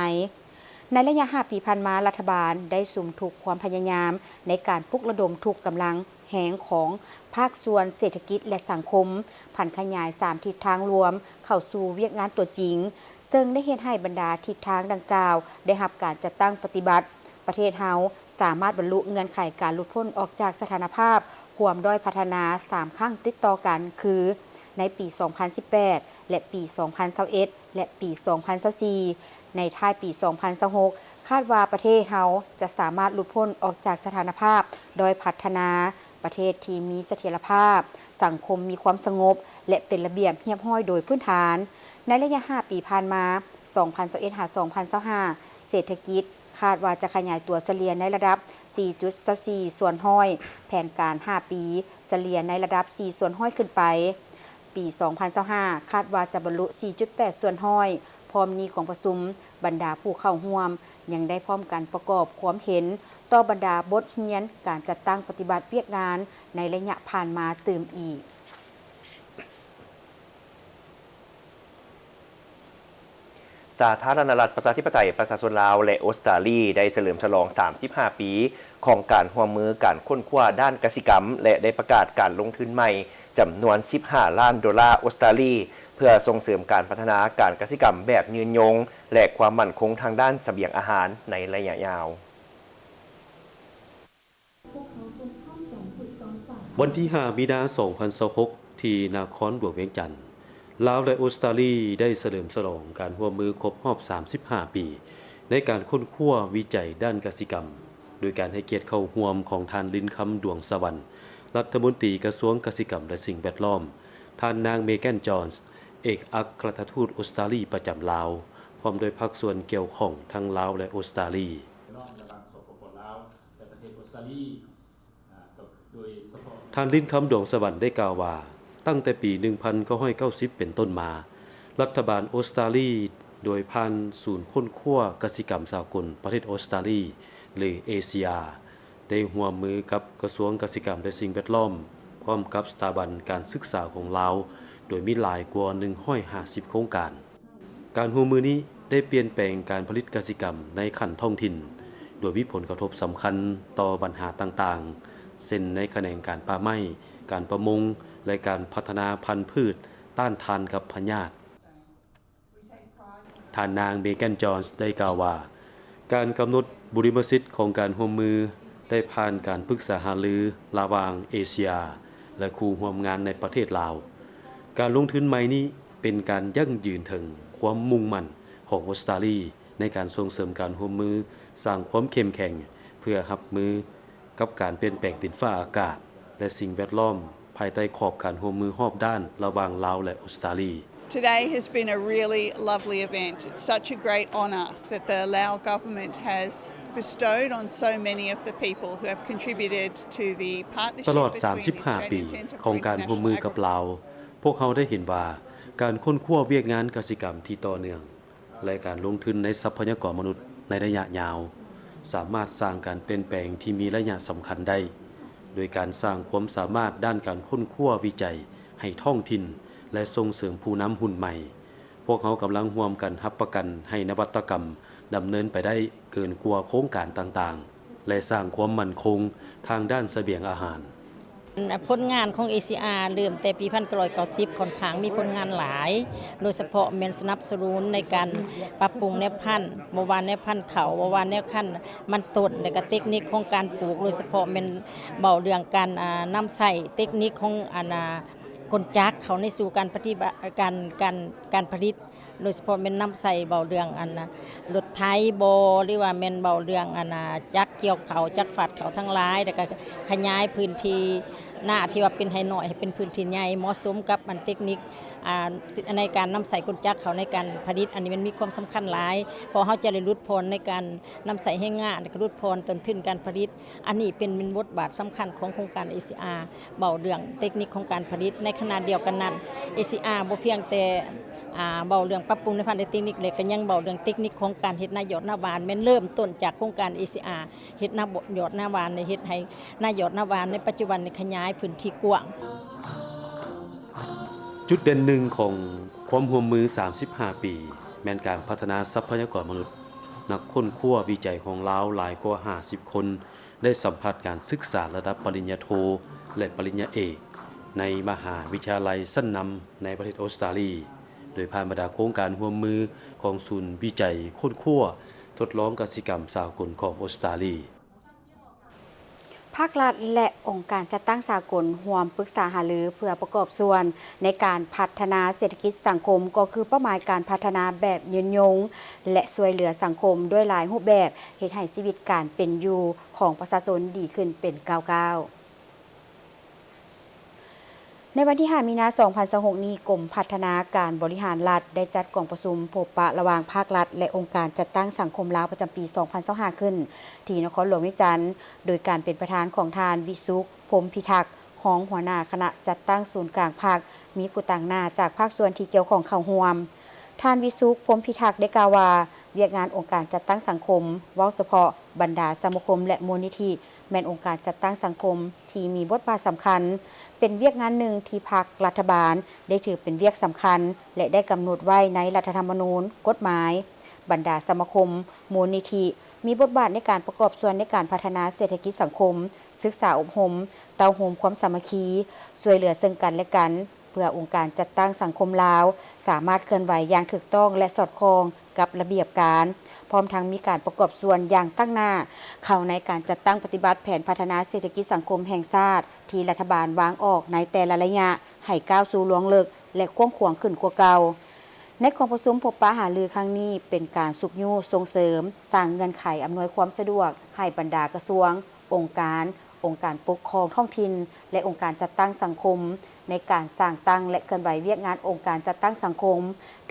ໃນໄລຍະຫ້າປີຜ່ານມາ, ລັດຖະບານໄດ້ສຸມທຸກຄວາມພະຍາຍາມໃນການປຸກລະດົມທຸກກຳລັງແຮງຂອງພາກສ່ວນເສດຖະກິດ ແລະ ສັງຄົມ, ຜັນຂະຫຍາຍສາມທິດທາງລວມເຂົ້າສູ່ວຽກງານຕົວຈິງ, ເຊິ່ງໄດ້ເຮັດໃຫ້ບັນດາທິດທາງດັ່ງກ່າວໄດ້ຮັບການຈັດຕັ້ງປະຕິບັດ. ປະເທດເຮົາສາມາດບັນລຸເງື່ອນໄຂການຫຼຸດພົ້ນອອກຈາກສະຖານະພາບຄວາມດ້ອຍພັດທະນາສາມຄັ້ງຕິດຕໍ່ກັນ ຄື ໃນປີສອງພັນສິບແປດ ແລະ ປີສອງພັນຊາວເອັດ ແລະ ປີສອງພັນຊາວສີ່. ໃນທ້າຍປີສອງພັນຊາວຫົກ ຄາດວ່າປະເທດເຮົາຈະສາມາດຫຼຸດພົ້ນອອກຈາກສະຖານະພາບດ້ອຍພັດທະນາ, ປະເທດທີ່ມີສະຖຽນລະພາບ, ສັງຄົມມີຄວາມສະຫງົບ ແລະ ເປັນລະບຽບຮຽບຮ້ອຍໂດຍພື້ນຖານ. ໃນໄລຍະຫ້າປີຜ່ານມາ, ສອງພັນຊາວເອັດ ຫາ ສອງພັນຊາວຫ້າ ເສດຖະກິດຄາດວ່າຈະຂະຫຍາຍຕົວສະເລ່ຍໃນລະດັບສີ່ຈຸດຊາວສີ່ສ່ວນຮ້ອຍ, ແຜນການຫ້າປີສະເລ່ຍໃນລະດັບສີ່ສ່ວນຮ້ອຍຂຶ້ນໄປ. ປີສອງພັນຊາວຫ້າ ຄາດວ່າຈະບັນລຸສີ່ຈຸດແປດສ່ວນຮ້ອຍ. ພ້ອມນີ້ກອງປະຊຸມ, ບັນດາຜູ້ເຂົ້າຮ່ວມຍັງໄດ້ພ້ອມກັນປະກອບຄວາມເຫັນຕໍ່ບັນດາບົດຮຽນການຈັດຕັ້ງປະຕິບັດວຽກງານໃນໄລຍະຜ່ານມາຕື່ມອີກ. ສາທາລະນະລັດ ປະຊາທິປະໄຕ ປະຊາຊົນລາວ ແລະ ອົດສະຕາລີ ໄດ້ສະເຫຼີມສະຫຼອງສາມສິບຫ້າປີຂອງການຮ່ວມມືການຄົ້ນຄວ້າດ້ານກະສິກຳ ແລະ ໄດ້ປະກາດການລົງທຶນໃໝ່ຈຳນວນສິບຫ້າລ້ານໂດລາອົດສະຕາລີ ເພື່ອສົ່ງເສີມການພັດທະນາການກະສິກຳແບບຍືນຍົງ ແລະ ຄວາມໝັ້ນຄົງທາງດ້ານສະບຽງອາຫານໃນໄລຍະຍາວ. ວັນທີຫ້າ ມີນາ ສອງພັນຊາວຫົກ ທີ່ນະຄອນຫຼວງວຽງຈັນ, ລາວ ແລະ ອົດສະຕາລີ ໄດ້ສະເຫຼີມສະຫຼອງການຮ່ວມມືຄົບຮອບ ສາມສິບຫ້າ ປີ ໃນການຄົ້ນຄວ້າວິໄຈດ້ານກະສິກຳ, ໂດຍການໃຫ້ກຽດເຂົ້າຮ່ວມຂອງທ່ານ ລິນຄຳ ດວງສະຫວັນ ລັດຖະມົນຕີກະຊວງກະສິກຳ ແລະ ສິ່ງແວດລ້ອມ, ທ່ານນາງ ເມແກນ ຈອນ ເອກອັກຄະລັດຖະທູດອົດສະຕາລີປະຈຳລາວ, ພ້ອມດ້ວຍພາກສ່ວນກ່ຽວຂ້ອງທັງລາວ ແລະ ອົດສະຕາລີ. ທ່ານ ລິນຄຳ ດວງສະຫວັນ ໄດ້ກ່າວວ່າ, ຕັ້ງແຕ່ປີ ໜຶ່ງພັນເກົ້າຮ້ອຍເກົ້າສິບ ເປັນຕົ້ນມາ, ລັດຖະບານອົດສະຕາລີ ໂດຍຜ່ານສູນຄົ້ນຄວ້າກະສິກຳສາກົນປະເທດອົດສະຕາລີ ຫຼື ເອຊີອາ ໄດ້ຮ່ວມມືກັບກະຊວງກະສິກຳ ແລະ ສິ່ງແວດລ້ອມ, ພ້ອມກັບສະຖາບັນການສຶກສາຂອງລາວ, ໂດຍມີຫຼາຍກວ່າ ໜຶ່ງຮ້ອຍຫ້າສິບ ໂຄງການ. ການຮ່ວມມືນີ້ໄດ້ປ່ຽນແປງການຜະລິດກະສິກຳໃນຂັ້ນທ້ອງຖິ່ນ, ໂດຍມີຜົນກະທົບສຳຄັນຕໍ່ບັນຫາຕ່າງໆ ເຊັ່ນ ໃນຂະແໜງການປ່າໄມ້, ການປະມົງ ແລະ ການພັດທະນາພັນພືດຕ້ານທານກັບພະຍາດ. ທ່ານນາງ ເມແກນ ຈອນ ໄດ້ກ່າວວ່າ, ການກຳນົດບຸລິມະສິດຂອງການຮ່ວມມືໄດ້ຜ່ານການປຶກສາຫາລືລະຫວ່າງເອເຊຍ ແລະ ຄູ່ຮ່ວມງານໃນປະເທດລາວ. ການລົງທຶນໃໝ່ນີ້ເປັນການຢັ້ງຢືນເຖິງຄວາມມຸ່ງໝັ້ນຂອງອົດສະຕາລີໃນການສົ່ງເສີມການຮ່ວມມື, ສ້າງຄວາມເຂັ້ມແຂງເພື່ອຮັບມື ກັບການປ່ຽນແປງດິນຟ້າອາກາດ ແລະ ສິ່ງແວດລ້ອມ ພາຍໃຕ້ຂອບການຮ່ວມມືຮອບດ້ານລະຫວ່າງລາວ ແລະ ອົດສະຕາລີ. Today has been a really lovely event. It's such a great honour that the Lao government has bestowed on so many of the people who have contributed to the partnership between the Australian Centre for International Agriculture. ຕະຫຼອດສາມສິບຫ້າປີຂອງການຮ່ວມມືກັບລາວ, ພວກເຮົາໄດ້ເຫັນວ່າການຄົ້ນຄວ້າວຽກງານກະສິກຳທີ່ຕໍ່ເນື່ອງ ແລະ ການລົງທຶນໃນຊັບພະຍາກອນມະນຸດໃນໄລຍະຍາວ ສາມາດສ້າງການປ່ຽນແປງທີ່ມີໄລຍະສຳຄັນໄດ້, ໂດຍການສ້າງຄວາມສາມາດດ້ານການຄົ້ນຄວ້າວິໄຈໃຫ້ທ້ອງຖິ່ນ ແລະ ສົ່ງເສີມຜູ້ນຳຮຸ່ນໃໝ່. ພວກເຮົາກຳລັງຮ່ວມກັນຮັບປະກັນໃຫ້ນະວັດຕະກຳດຳເນີນໄປໄດ້ເກີນກວ່າໂຄງການຕ່າງໆ ແລະ ສ້າງຄວາມໝັ້ນຄົງທາງດ້ານສະບຽງອາຫານ. ຜົນງານຂອງເອຊີອາເລີ່ມແຕ່ປີພັນເກົ້າຮ້ອຍເກົ້າສິບ ຂ້ອນຂ້າງມີຜົນງານຫຼາຍ, ໂດຍສະເພາະແມ່ນສະໜັບສະໜູນໃນການປັບປຸງແນວພັນ, ບໍ່ວ່າແນວພັນເຂົ້າ, ບໍ່ວ່າແນວພັນມັນຕົ້ນ, ແລະ ກະເຕັກນິກຂອງການປູກ, ໂດຍສະເພາະແມ່ນເວົ້າເລື່ອງການ ອາ ນຳໃຊ້ເຕັກນິກຂອງ ອັນ ອາ ກົນຈັກເຂົ້າໃນສູ່ການປະຕິບັດ ການ ການ ການຜະລິດ. ໂດຍສະເພາະແມ່ນນຳໃຊ້ເວົ້າເລື່ອງ ອັນ ລົດໄຖບໍ ຫຼືວ່າແມ່ນເວົ້າເລື່ອງ ອັນ ຈັກກ່ຽວເຂົ້າ ຈັກຟາດເຂົ້າທັງຫຼາຍ, ແລ້ວກະຂະຫຍາຍພື້ນທີ່ນາທີ່ວ່າເປັນໄຮ່ນ້ອຍໃຫ້ເປັນພື້ນທີ່ໃຫຍ່ ເໝາະສົມກັບ ອັນ ເຕັກນິກ ອາ ໃນການນຳໃຊ້ກົນຈັກເຂົ້າໃນການຜະລິດ. ອັນນີ້ມັນມີຄວາມສຳຄັນຫຼາຍ ເພາະເຮົາຈະໄດ້ຫຼຸດຜ່ອນໃນການນຳໃຊ້ແຮງງານ ແລ້ວກະຫຼຸດຜ່ອນຕົ້ນທຶນການຜະລິດ. ອັນນີ້ເປັນ ເປັນບົດບາດສຳຄັນຂອງໂຄງການເອຊີອາ ເວົ້າເລື່ອງເຕັກນິກຂອງການຜະລິດ. ໃນຂະນະດຽວກັນນັ້ນ ເອຊີອາ ບໍ່ພຽງແຕ່ ອາ ເວົ້າເລື່ອງປັບປຸງໃນພາກເຕັກນິກ ແລະ ກະຍັງເວົ້າເລື່ອງເຕັກນິກຂອງການເຮັດນາຢອດນາຫວານ, ແມ່ນເລີ່ມຕົ້ນຈາກໂຄງການເອຊີອາ ເຮັດນາ ຍອດນາຫວານ ໄດ້ເຮັດໃຫ້ນາຢອດນາຫວານໃນປັດຈຸບັນນີ້ຂະຫຍາຍພື້ນທີ່ກວ້າງ. ຈຸດເດັ່ນໜຶ່ງຂອງຄວາມຮ່ວມມືສາມສິບຫ້າປີ ແມ່ນການພັດທະນາຊັບພະຍາກອນມະນຸດ. ນັກຄົ້ນຄວ້າວິໄຈຂອງລາວຫຼາຍກວ່າຫ້າສິບຄົນ ໄດ້ສຳຜັດການສຶກສາລະດັບປະລິນຍາໂທ ແລະ ປະລິນຍາເອກ ໃນມະຫາວິທະຍາໄລຊັ້ນນຳໃນປະເທດອົດສະຕາລີ, ໂດຍຜ່ານບັນດາໂຄງການຮ່ວມມືຂອງສູນວິໄຈຄົ້ນຄວ້າທົດລອງກະສິກຳສາກົນຂອງອົດສະຕາລີ. ພາກລັດ ແລະ ອົງການຈັດຕັ້ງສາກົນຮ່ວມປຶກສາຫາລືເພື່ອປະກອບສ່ວນໃນການພັດທະນາເສດຖະກິດສັງຄົມ, ກໍຄືເປົ້າໝາຍການພັດທະນາແບບຍືນຍົງ ແລະ ຊ່ວຍເຫຼືອສັງຄົມດ້ວຍຫຼາຍຮູບແບບ, ເຮັດໃຫ້ຊີວິດການເປັນຢູ່ຂອງປະຊາຊົນດີຂຶ້ນເປັນກ້າວໆ. ໃນວັນທີຫ້າ ມີນາ ສອງພັນຊາວຫົກນີ້, ກົມພັດທະນາການບໍລິຫານລັດ ໄດ້ຈັດກອງປະຊຸມພົບປະລະຫວ່າງພາກລັດ ແລະ ອົງການຈັດຕັ້ງສັງຄົມລາວປະຈຳປີສອງພັນຊາວຫ້າ ຂຶ້ນທີ່ນະຄອນຫຼວງວຽງຈັນ, ໂດຍການເປັນປະທານຂອງທ່ານ ວິສຸກ ພົມພິທັກ ຮອງຫົວໜ້າຄະນະຈັດຕັ້ງສູນກາງພັກ, ມີຜູ້ຕາງໜ້າຈາກພາກສ່ວນທີ່ກ່ຽວຂ້ອງເຂົ້າຮ່ວມ. ທ່ານ ວິສຸກ ພົມພິທັກ ໄດ້ກ່າວວ່າ, ວຽກງານອົງການຈັດຕັ້ງສັງຄົມ, ເວົ້າສະເພາະບັນດາສະມາຄົມ ແລະ ມູນນິທິ ແມ່ນອົງການຈັດຕັ້ງສັງຄົມທີ່ມີບົດບາດສຳຄັນ, ເປັນວຽກງານໜຶ່ງທີ່ພັກລັດຖະບານໄດ້ຖືເປັນວຽກສຳຄັນ ແລະ ໄດ້ກຳນົດໄວ້ໃນລັດຖະທຳມະນູນ, ກົດໝາຍ. ບັນດາສະມາຄົມ, ມູນນິທິ ມີບົດບາດໃນການປະກອບສ່ວນໃນການພັດທະນາເສດຖະກິດສັງຄົມ, ສຶກສາອົບຮົມ, ເຕົ້າໂຮມຄວາມສາມັກຄີ, ຊ່ວຍເຫຼືອເຊິ່ງກັນ ແລະ ກັນ, ເພື່ອອົງການຈັດຕັ້ງສັງຄົມລາວສາມາດເຄື່ອນໄຫວຢ່າງຖືກຕ້ອງ ແລະ ສອດຄ່ອງກັບລະບຽບການ, ພ້ອມທັງມີການປະກອບສ່ວນຢ່າງຕັ້ງໜ້າເຂົ້າໃນການຈັດຕັ້ງປະຕິບັດແຜນພັດທະນາເສດຖະກິດສັງຄົມແຫ່ງຊາດ ທີ່ລັດຖະບານວາງອອກໃນແຕ່ລະໄລຍະ ໃຫ້ກ້າວສູ່ລວງເລິກ ແລະ ກວ້າງຂວາງຂຶ້ນກວ່າເກົ່າ. ໃນກອງປະຊຸມພົບປະຫາລືຄັ້ງນີ້ ເປັນການຊຸກຍູ້ສົ່ງເສີມ, ສ້າງເງື່ອນໄຂອຳນວຍຄວາມສະດວກໃຫ້ບັນດາກະຊວງ, ອົງການ, ອົງການປົກຄອງທ້ອງຖິ່ນ ແລະ ອົງການຈັດຕັ້ງສັງຄົມ ໃນການສ້າງຕັ້ງ ແລະ ເຄື່ອນໄຫວວຽກງານອົງການຈັດຕັ້ງສັງຄົມ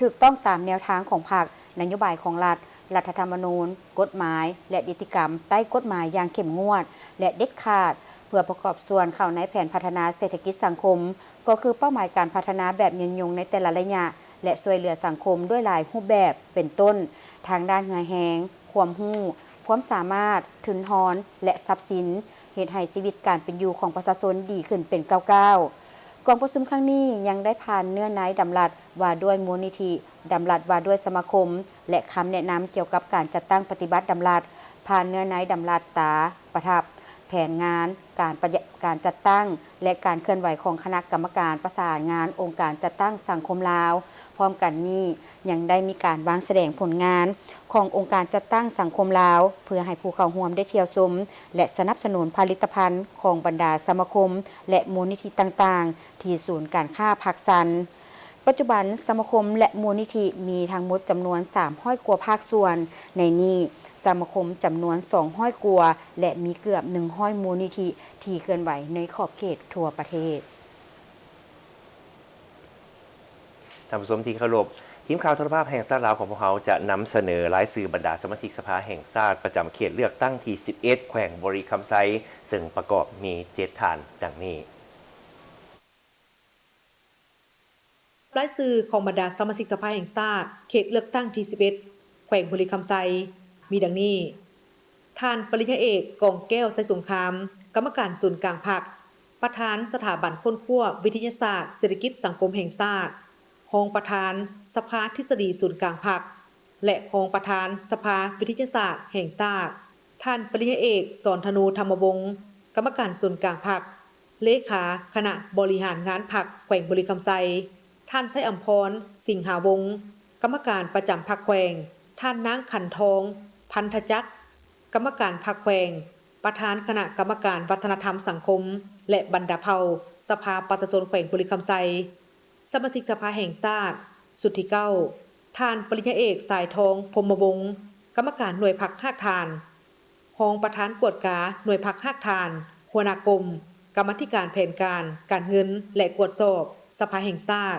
ຖືກຕ້ອງຕາມແນວທາງຂອງພັກ, ນະໂຍບາຍຂອງລັດ, ລັດຖະທຳມະນູນ, ກົດໝາຍ ແລະ ນິຕິກຳໃຕ້ກົດໝາຍຢ່າງເຂັ້ມງວດ ແລະ ເດັດຂາດ ເພື່ອປະກອບສ່ວນເຂົ້າໃນແຜນພັດທະນາເສດຖະກິດສັງຄົມ ກໍຄືເປົ້າໝາຍການພັດທະນາແບບຍືນຍົງໃນແຕ່ລະໄລຍະ ແລະ ຊ່ວຍເຫຼືອສັງຄົມດ້ວຍຫຼາຍຮູບແບບ ເປັນຕົ້ນ ທາງດ້ານເຫື່ອແຮງ, ຄວາມຮູ້, ຄວາມສາມາດ, ທຶນຮອນ ແລະ ຊັບສິນ, ເຮັດໃຫ້ຊີວິດການເປັນຢູ່ຂອງປະຊາຊົນດີຂຶ້ນເປັນກ້າວໆ. ກອງປະຊຸມຄັ້ງນີ້ຍັງໄດ້ຜ່ານເນື້ອໃນດຳລັດວ່າດ້ວຍມູນນິທິ, ດຳລັດວ່າດ້ວຍສະມາຄົມ ແລະ ຄຳແນະນຳກ່ຽວກັບການຈັດຕັ້ງປະຕິບັດດຳລັດ, ຜ່ານເນື້ອໃນດຳລັດຕາປະທັບ, ແຜນງານ, ການປະ ການຈັດຕັ້ງ ແລະ ການເຄື່ອນໄຫວຂອງຄະນະກຳມະການປະສານງານອົງການຈັດຕັ້ງສັງຄົມລາວ. ພ້ອມກັນນີ້ ຍັງໄດ້ມີການວາງສະແດງຜົນງານຂອງອົງການຈັດຕັ້ງສັງຄົມລາວ ເພື່ອໃຫ້ຜູ້ເຂົ້າຮ່ວມໄດ້ທ່ຽວຊົມ ແລະ ສະໜັບສະໜູນຜະລິດຕະພັນຂອງບັນດາສະມາຄົມ ແລະ ມູນນິທິຕ່າງໆ ທີ່ສູນການຄ້າພາກຊັນ. ປັດຈຸບັນ ສະມາຄົມ ແລະ ມູນນິທິມີທັງໝົດຈຳນວນສາມຮ້ອຍກວ່າພາກສ່ວນ, ໃນນີ້ ສະມາຄົມຈຳນວນສອງຮ້ອຍກວ່າ ແລະ ມີເກືອບໜຶ່ງຮ້ອຍມູນນິທິທີ່ເຄື່ອນໄຫວໃນຂອບເຂດທົ່ວປະເທດ. ທ່ານຜູ້ຊົມທີ່ເຄົາລົບ, ທີມຂ່າວໂທລະພາບແຫ່ງຊາດລາວຂອງພວກເຮົາຈະນຳສະເໜີລາຍຊື່ບັນດາສະມາຊິກສະພາແຫ່ງຊາດປະຈຳເຂດເລືອກຕັ້ງທີສິບເອັດ ແຂວງບໍລິຄຳໄຊ, ເຊິ່ງປະກອບມີເຈັດທ່ານດັ່ງນີ້. ລາຍຊື່ຂອງບັນດາສະມາຊິກສະພາແຫ່ງຊາດ ເຂດເລືອກຕັ້ງທີສິບເອັດ ແຂວງບໍລິຄຳໄຊ ມີດັ່ງນີ້: ທ່ານ ປະລິນຍາເອກ ກອງແກ້ວ ໄຊສົງຄາມ ກຳມະການສູນກາງພັກ, ປະທານສະຖາບັນຄົ້ນຄວ້າວິທະຍາສາດເສດຖະກິດສັງຄົມແຫ່ງຊາດ, ຮອງປະທານສະພາທິດສະດີສູນກາງພັກ ແລະ ຮອງປະທານສະພາວິທະຍາສາດແຫ່ງຊາດ, ທ່ານ ປະລິນຍາເອກ ສອນທະນູ ທຳມະວົງ ກຳມະການສູນກາງພັກ, ເລຂາຄະນະບໍລິຫານງານພັກແຂວງບໍລິຄຳໄຊ, ທ່ານ ໄຊອຳພອນ ສິງຫາວົງ ກຳມະການປະຈຳພັກແຂວງ, ທ່ານ ນາງ ຂັນທອງ ພັນທະຈັກ ກຳມະການພັກແຂວງ, ປະທານຄະນະກຳມະການວັດທະນະທຳສັງຄົມ ແລະ ບັນດາເຜົ່າ ສະພາປະຊາຊົນແຂວງບໍລິຄຳໄຊ. ສະມາຊິກສະພາແຫ່ງຊາດ ຊຸດທີເກົ້າ ທ່ານ ປະລິນຍາເອກ ສາຍທອງ ພົມມະວົງ ກຳມະການໜ່ວຍພັກຮາກຖານ, ຮອງປະທານກວດກາໜ່ວຍພັກຮາກຖານ, ຫົວໜ້າກົມກຳມາທິການແຜນການ, ການເງິນ ແລະ ກວດສອບສະພາແຫ່ງຊາດ,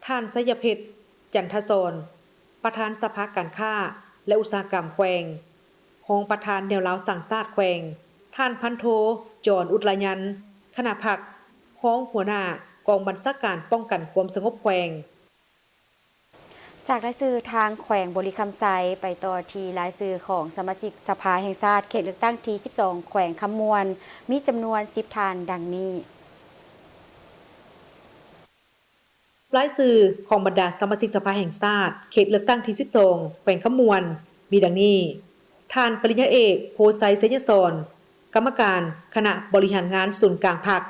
ທ່ານ ໄຊຍະເພັດ ຈັນທະສອນ ປະທານສະພາການຄ້າ ແລະ ອຸດສາຫະກຳແຂວງ, ຮອງປະທານແນວລາວສ້າງຊາດແຂວງ, ທ່ານ ພັນໂທ ຈອນ ອຸດລະຍັນ ຄະນະພັກ, ຮອງຫົວໜ້າກອງບັນຊາການປ້ອງກັນຄວາມສະຫງົບແຂວງ. ຈາກລາຍຊື່ທາງແຂວງບໍລິຄຳໄຊ ໄປຕໍ່ທີ່ລາຍຊື່ຂອງສະມາຊິກສະພາແຫ່ງຊາດເຂດເລືອກຕັ້ງທີສິບສອງ ແຂວງຄຳມ່ວນ ມີຈຳນວນສິບທ່ານດັ່ງນີ້. ລາຍຊື່ຂອງບັນດາສະມາຊິກສະພາແຫ່ງຊາດເຂດເລືອກຕັ້ງທີສິບສອງ ແຂວງຄຳມ່ວນ ມີດັ່ງນີ້: ທ່ານ ປະລິນຍາເອກ ໂພໄຊ ໄຊຍະສອນ ກຳມະການຄະນະບໍລິຫານງານສູນກາງພັກ,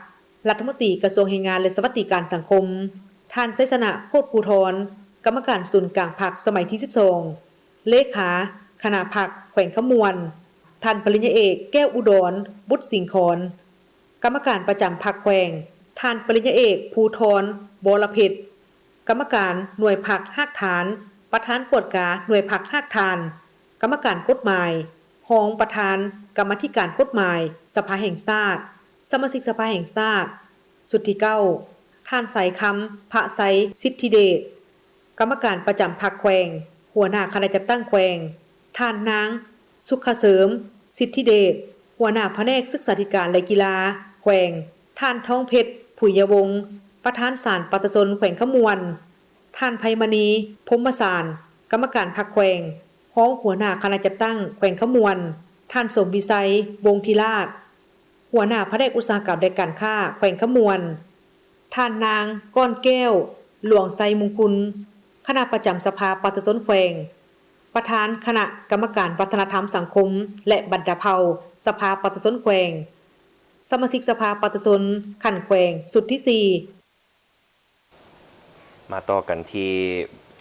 ລັດຖະມົນຕີກະຊວງແຮງງານ ແລະ ສະຫວັດດີການສັງຄົມ, ທ່ານ ໄຊຊະນະ ໂພດພູທອນ ກຳມະການສູນກາງພັກສະໄໝທີສິບສອງ ເລຂາຄະນະພັກແຂວງຄຳມ່ວນ, ທ່ານ ປະລິນຍາເອກ ແກ້ວອຸດອນ ບຸດສິງຄອນ ກຳມະການປະຈຳພັກແຂວງ, ທ່ານ ປະລິນຍາເອກ ພູທອນ ວໍລະເພັດ ກຳມະການໜ່ວຍພັກຮາກຖານ, ປະທານກວດກາໜ່ວຍພັກຮາກຖານ, ກຳມະການກົດໝາຍ, ຮອງປະທານກຳມາທິການກົດໝາຍສະພາແຫ່ງຊາດ, ສະມາຊິກສະພາແຫ່ງຊາດ ຊຸດທີເກົ້າ ທ່ານ ສາຍຄຳ ພະໄຊ ສິດທິເດດ ກຳມະການປະຈຳພັກແຂວງ, ຫົວໜ້າຄະນະຈັດຕັ້ງແຂວງ, ທ່ານນາງ ສຸກຂະເສີມ ສິດທິເດດ ຫົວໜ້າພະແນກສຶກສາທິການ ແລະ ກິລາແຂວງ, ທ່ານ ທອງເພັດ ຜຸຍຍະວົງ ປະທານສານປະຊາຊົນແຂວງຄຳມ່ວນ, ທ່ານ ໄພມະນີ ພົມມະສານ ກຳມະການພັກແຂວງ, ຮອງຫົວໜ້າຄະນະຈັດຕັ້ງແຂວງຄຳມ່ວນ, ທ່ານ ສົມວິໄຊ ວົງທິລາດ ຫົວໜ້າພະແນກອຸດສາຫະກຳ ແລະ ການຄ້າແຂວງຄຳມ່ວນ, ທ່ານນາງ ກ້ອນແກ້ວ ຫຼວງໄຊມຸງຄຸນ ຄະນະປະຈຳສະພາປະຊາຊົນແຂວງ, ປະທານຄະນະກຳມະການວັດທະນະທຳສັງຄົມ ແລະ ບັນດາເຜົ່າ ສະພາປະຊາຊົນແຂວງ, ສະມາຊິກສະພາປະຊາຊົນຂັ້ນແຂວງ ຊຸດທີສີ່. ມາຕໍ່ກັນທີ່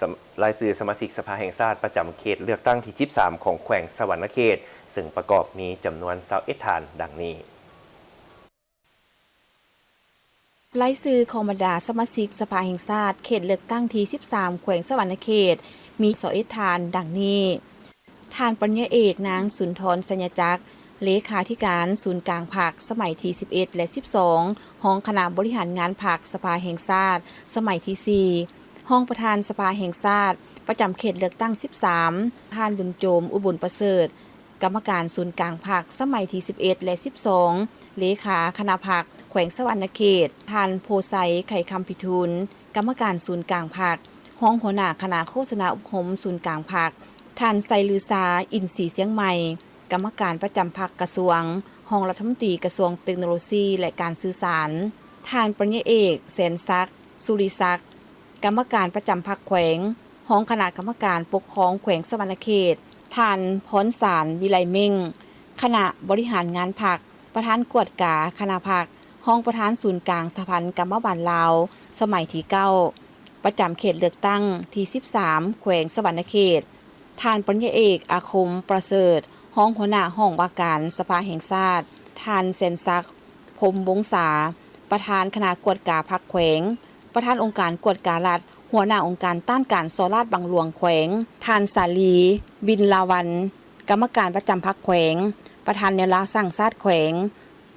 ສະ ລາຍຊື່ສະມາຊິກສະພາແຫ່ງຊາດປະຈຳເຂດເລືອກຕັ້ງທີສິບສາມຂອງແຂວງສະຫວັນນະເຂດ, ເຊິ່ງປະກອບມີຈຳນວນຊາວເອັດທ່ານ ດັ່ງນີ້. ລາຍຊື່ຂອງບັນດາສະມາຊິກສະພາແຫ່ງຊາດເຂດເລືອກຕັ້ງທີສິບສາມ ແຂວງສະຫວັນນະເຂດ ມີຊາວເອັດທ່ານ ດັ່ງນີ້: ທ່ານປະລິນຍາເອກ ນາງ ສຸນທອນ ໄຊຍະຈັກ ເລຂາທິການສູນກາງພັກ ສະໄໝທີສິບເອັດ ແລະ ສິບສອງ, ຮອງຄະນະບໍລິຫານງານພັກສະພາແຫ່ງຊາດ ສະໄໝທີສີ່, ຮອງປະທານສະພາແຫ່ງຊາດ ປະຈຳເຂດເລືອກຕັ້ງສິບສາມ, ທ່ານ ບຸນໂຈມ ອຸບົນປະເສີດ ກຳມະການສູນກາງພັກ ສະໄໝທີສິບເອັດ ແລະ ສິບສອງ, ເລຂາຄະນະພັກແຂວງສະຫວັນນະເຂດ, ທ່ານ ໂພໄຊ ໄຂຄຳພິທູນ ກຳມະການສູນກາງພັກ, ຮອງຫົວໜ້າຄະນະໂຄສະນາອົບຮົມສູນກາງພັກ, ທ່ານ ໄຊລືຊາ ອິນສີຊຽງໃໝ່ ກຳມະການປະຈຳພັກກະຊວງ, ຮອງລັດຖະມົນຕີກະຊວງເຕັກໂນໂລຊີ ແລະ ການສື່ສານ, ທ່ານປະລິນຍາເອກ ແສນສັກ ສຸລິສັກ ກຳມະການປະຈຳພັກແຂວງ, ຮອງຄະນະກຳມະການປົກຄອງແຂວງສະຫວັນນະເຂດ, ທ່ານ ພອນສານ ວິໄລເມັ່ງ ຄະນະບໍລິຫານງານພັກ, ປະທານກວດກາຄະນະພັກ, ຮອງປະທານສູນກາງສະຫະພັນກຳມະບານລາວ ສະໄໝທີເກົ້າ ປະຈຳເຂດເລືອກຕັ້ງທີສິບສາມ ແຂວງສະຫວັນນະເຂດ, ທ່ານປະລິນຍາເອກ ອາຄົມ ປະເສີດ ຮອງຫົວໜ້າຫ້ອງວ່າການສະພາແຫ່ງຊາດ, ທ່ານ ແສນສັກ ພົມວົງສາ ປະທານຄະນະກວດກາພັກແຂວງ, ປະທານອົງການກວດກາລັດ, ຫົວໜ້າອົງການຕ້ານການສໍ້ລາດບັງຫຼວງແຂວງ, ທ່ານ ສາລີ ບິນລາວັນ ກຳມະການປະຈຳພັກແຂວງ, ປະທານແນວລາວສ້າງຊາດແຂວງ,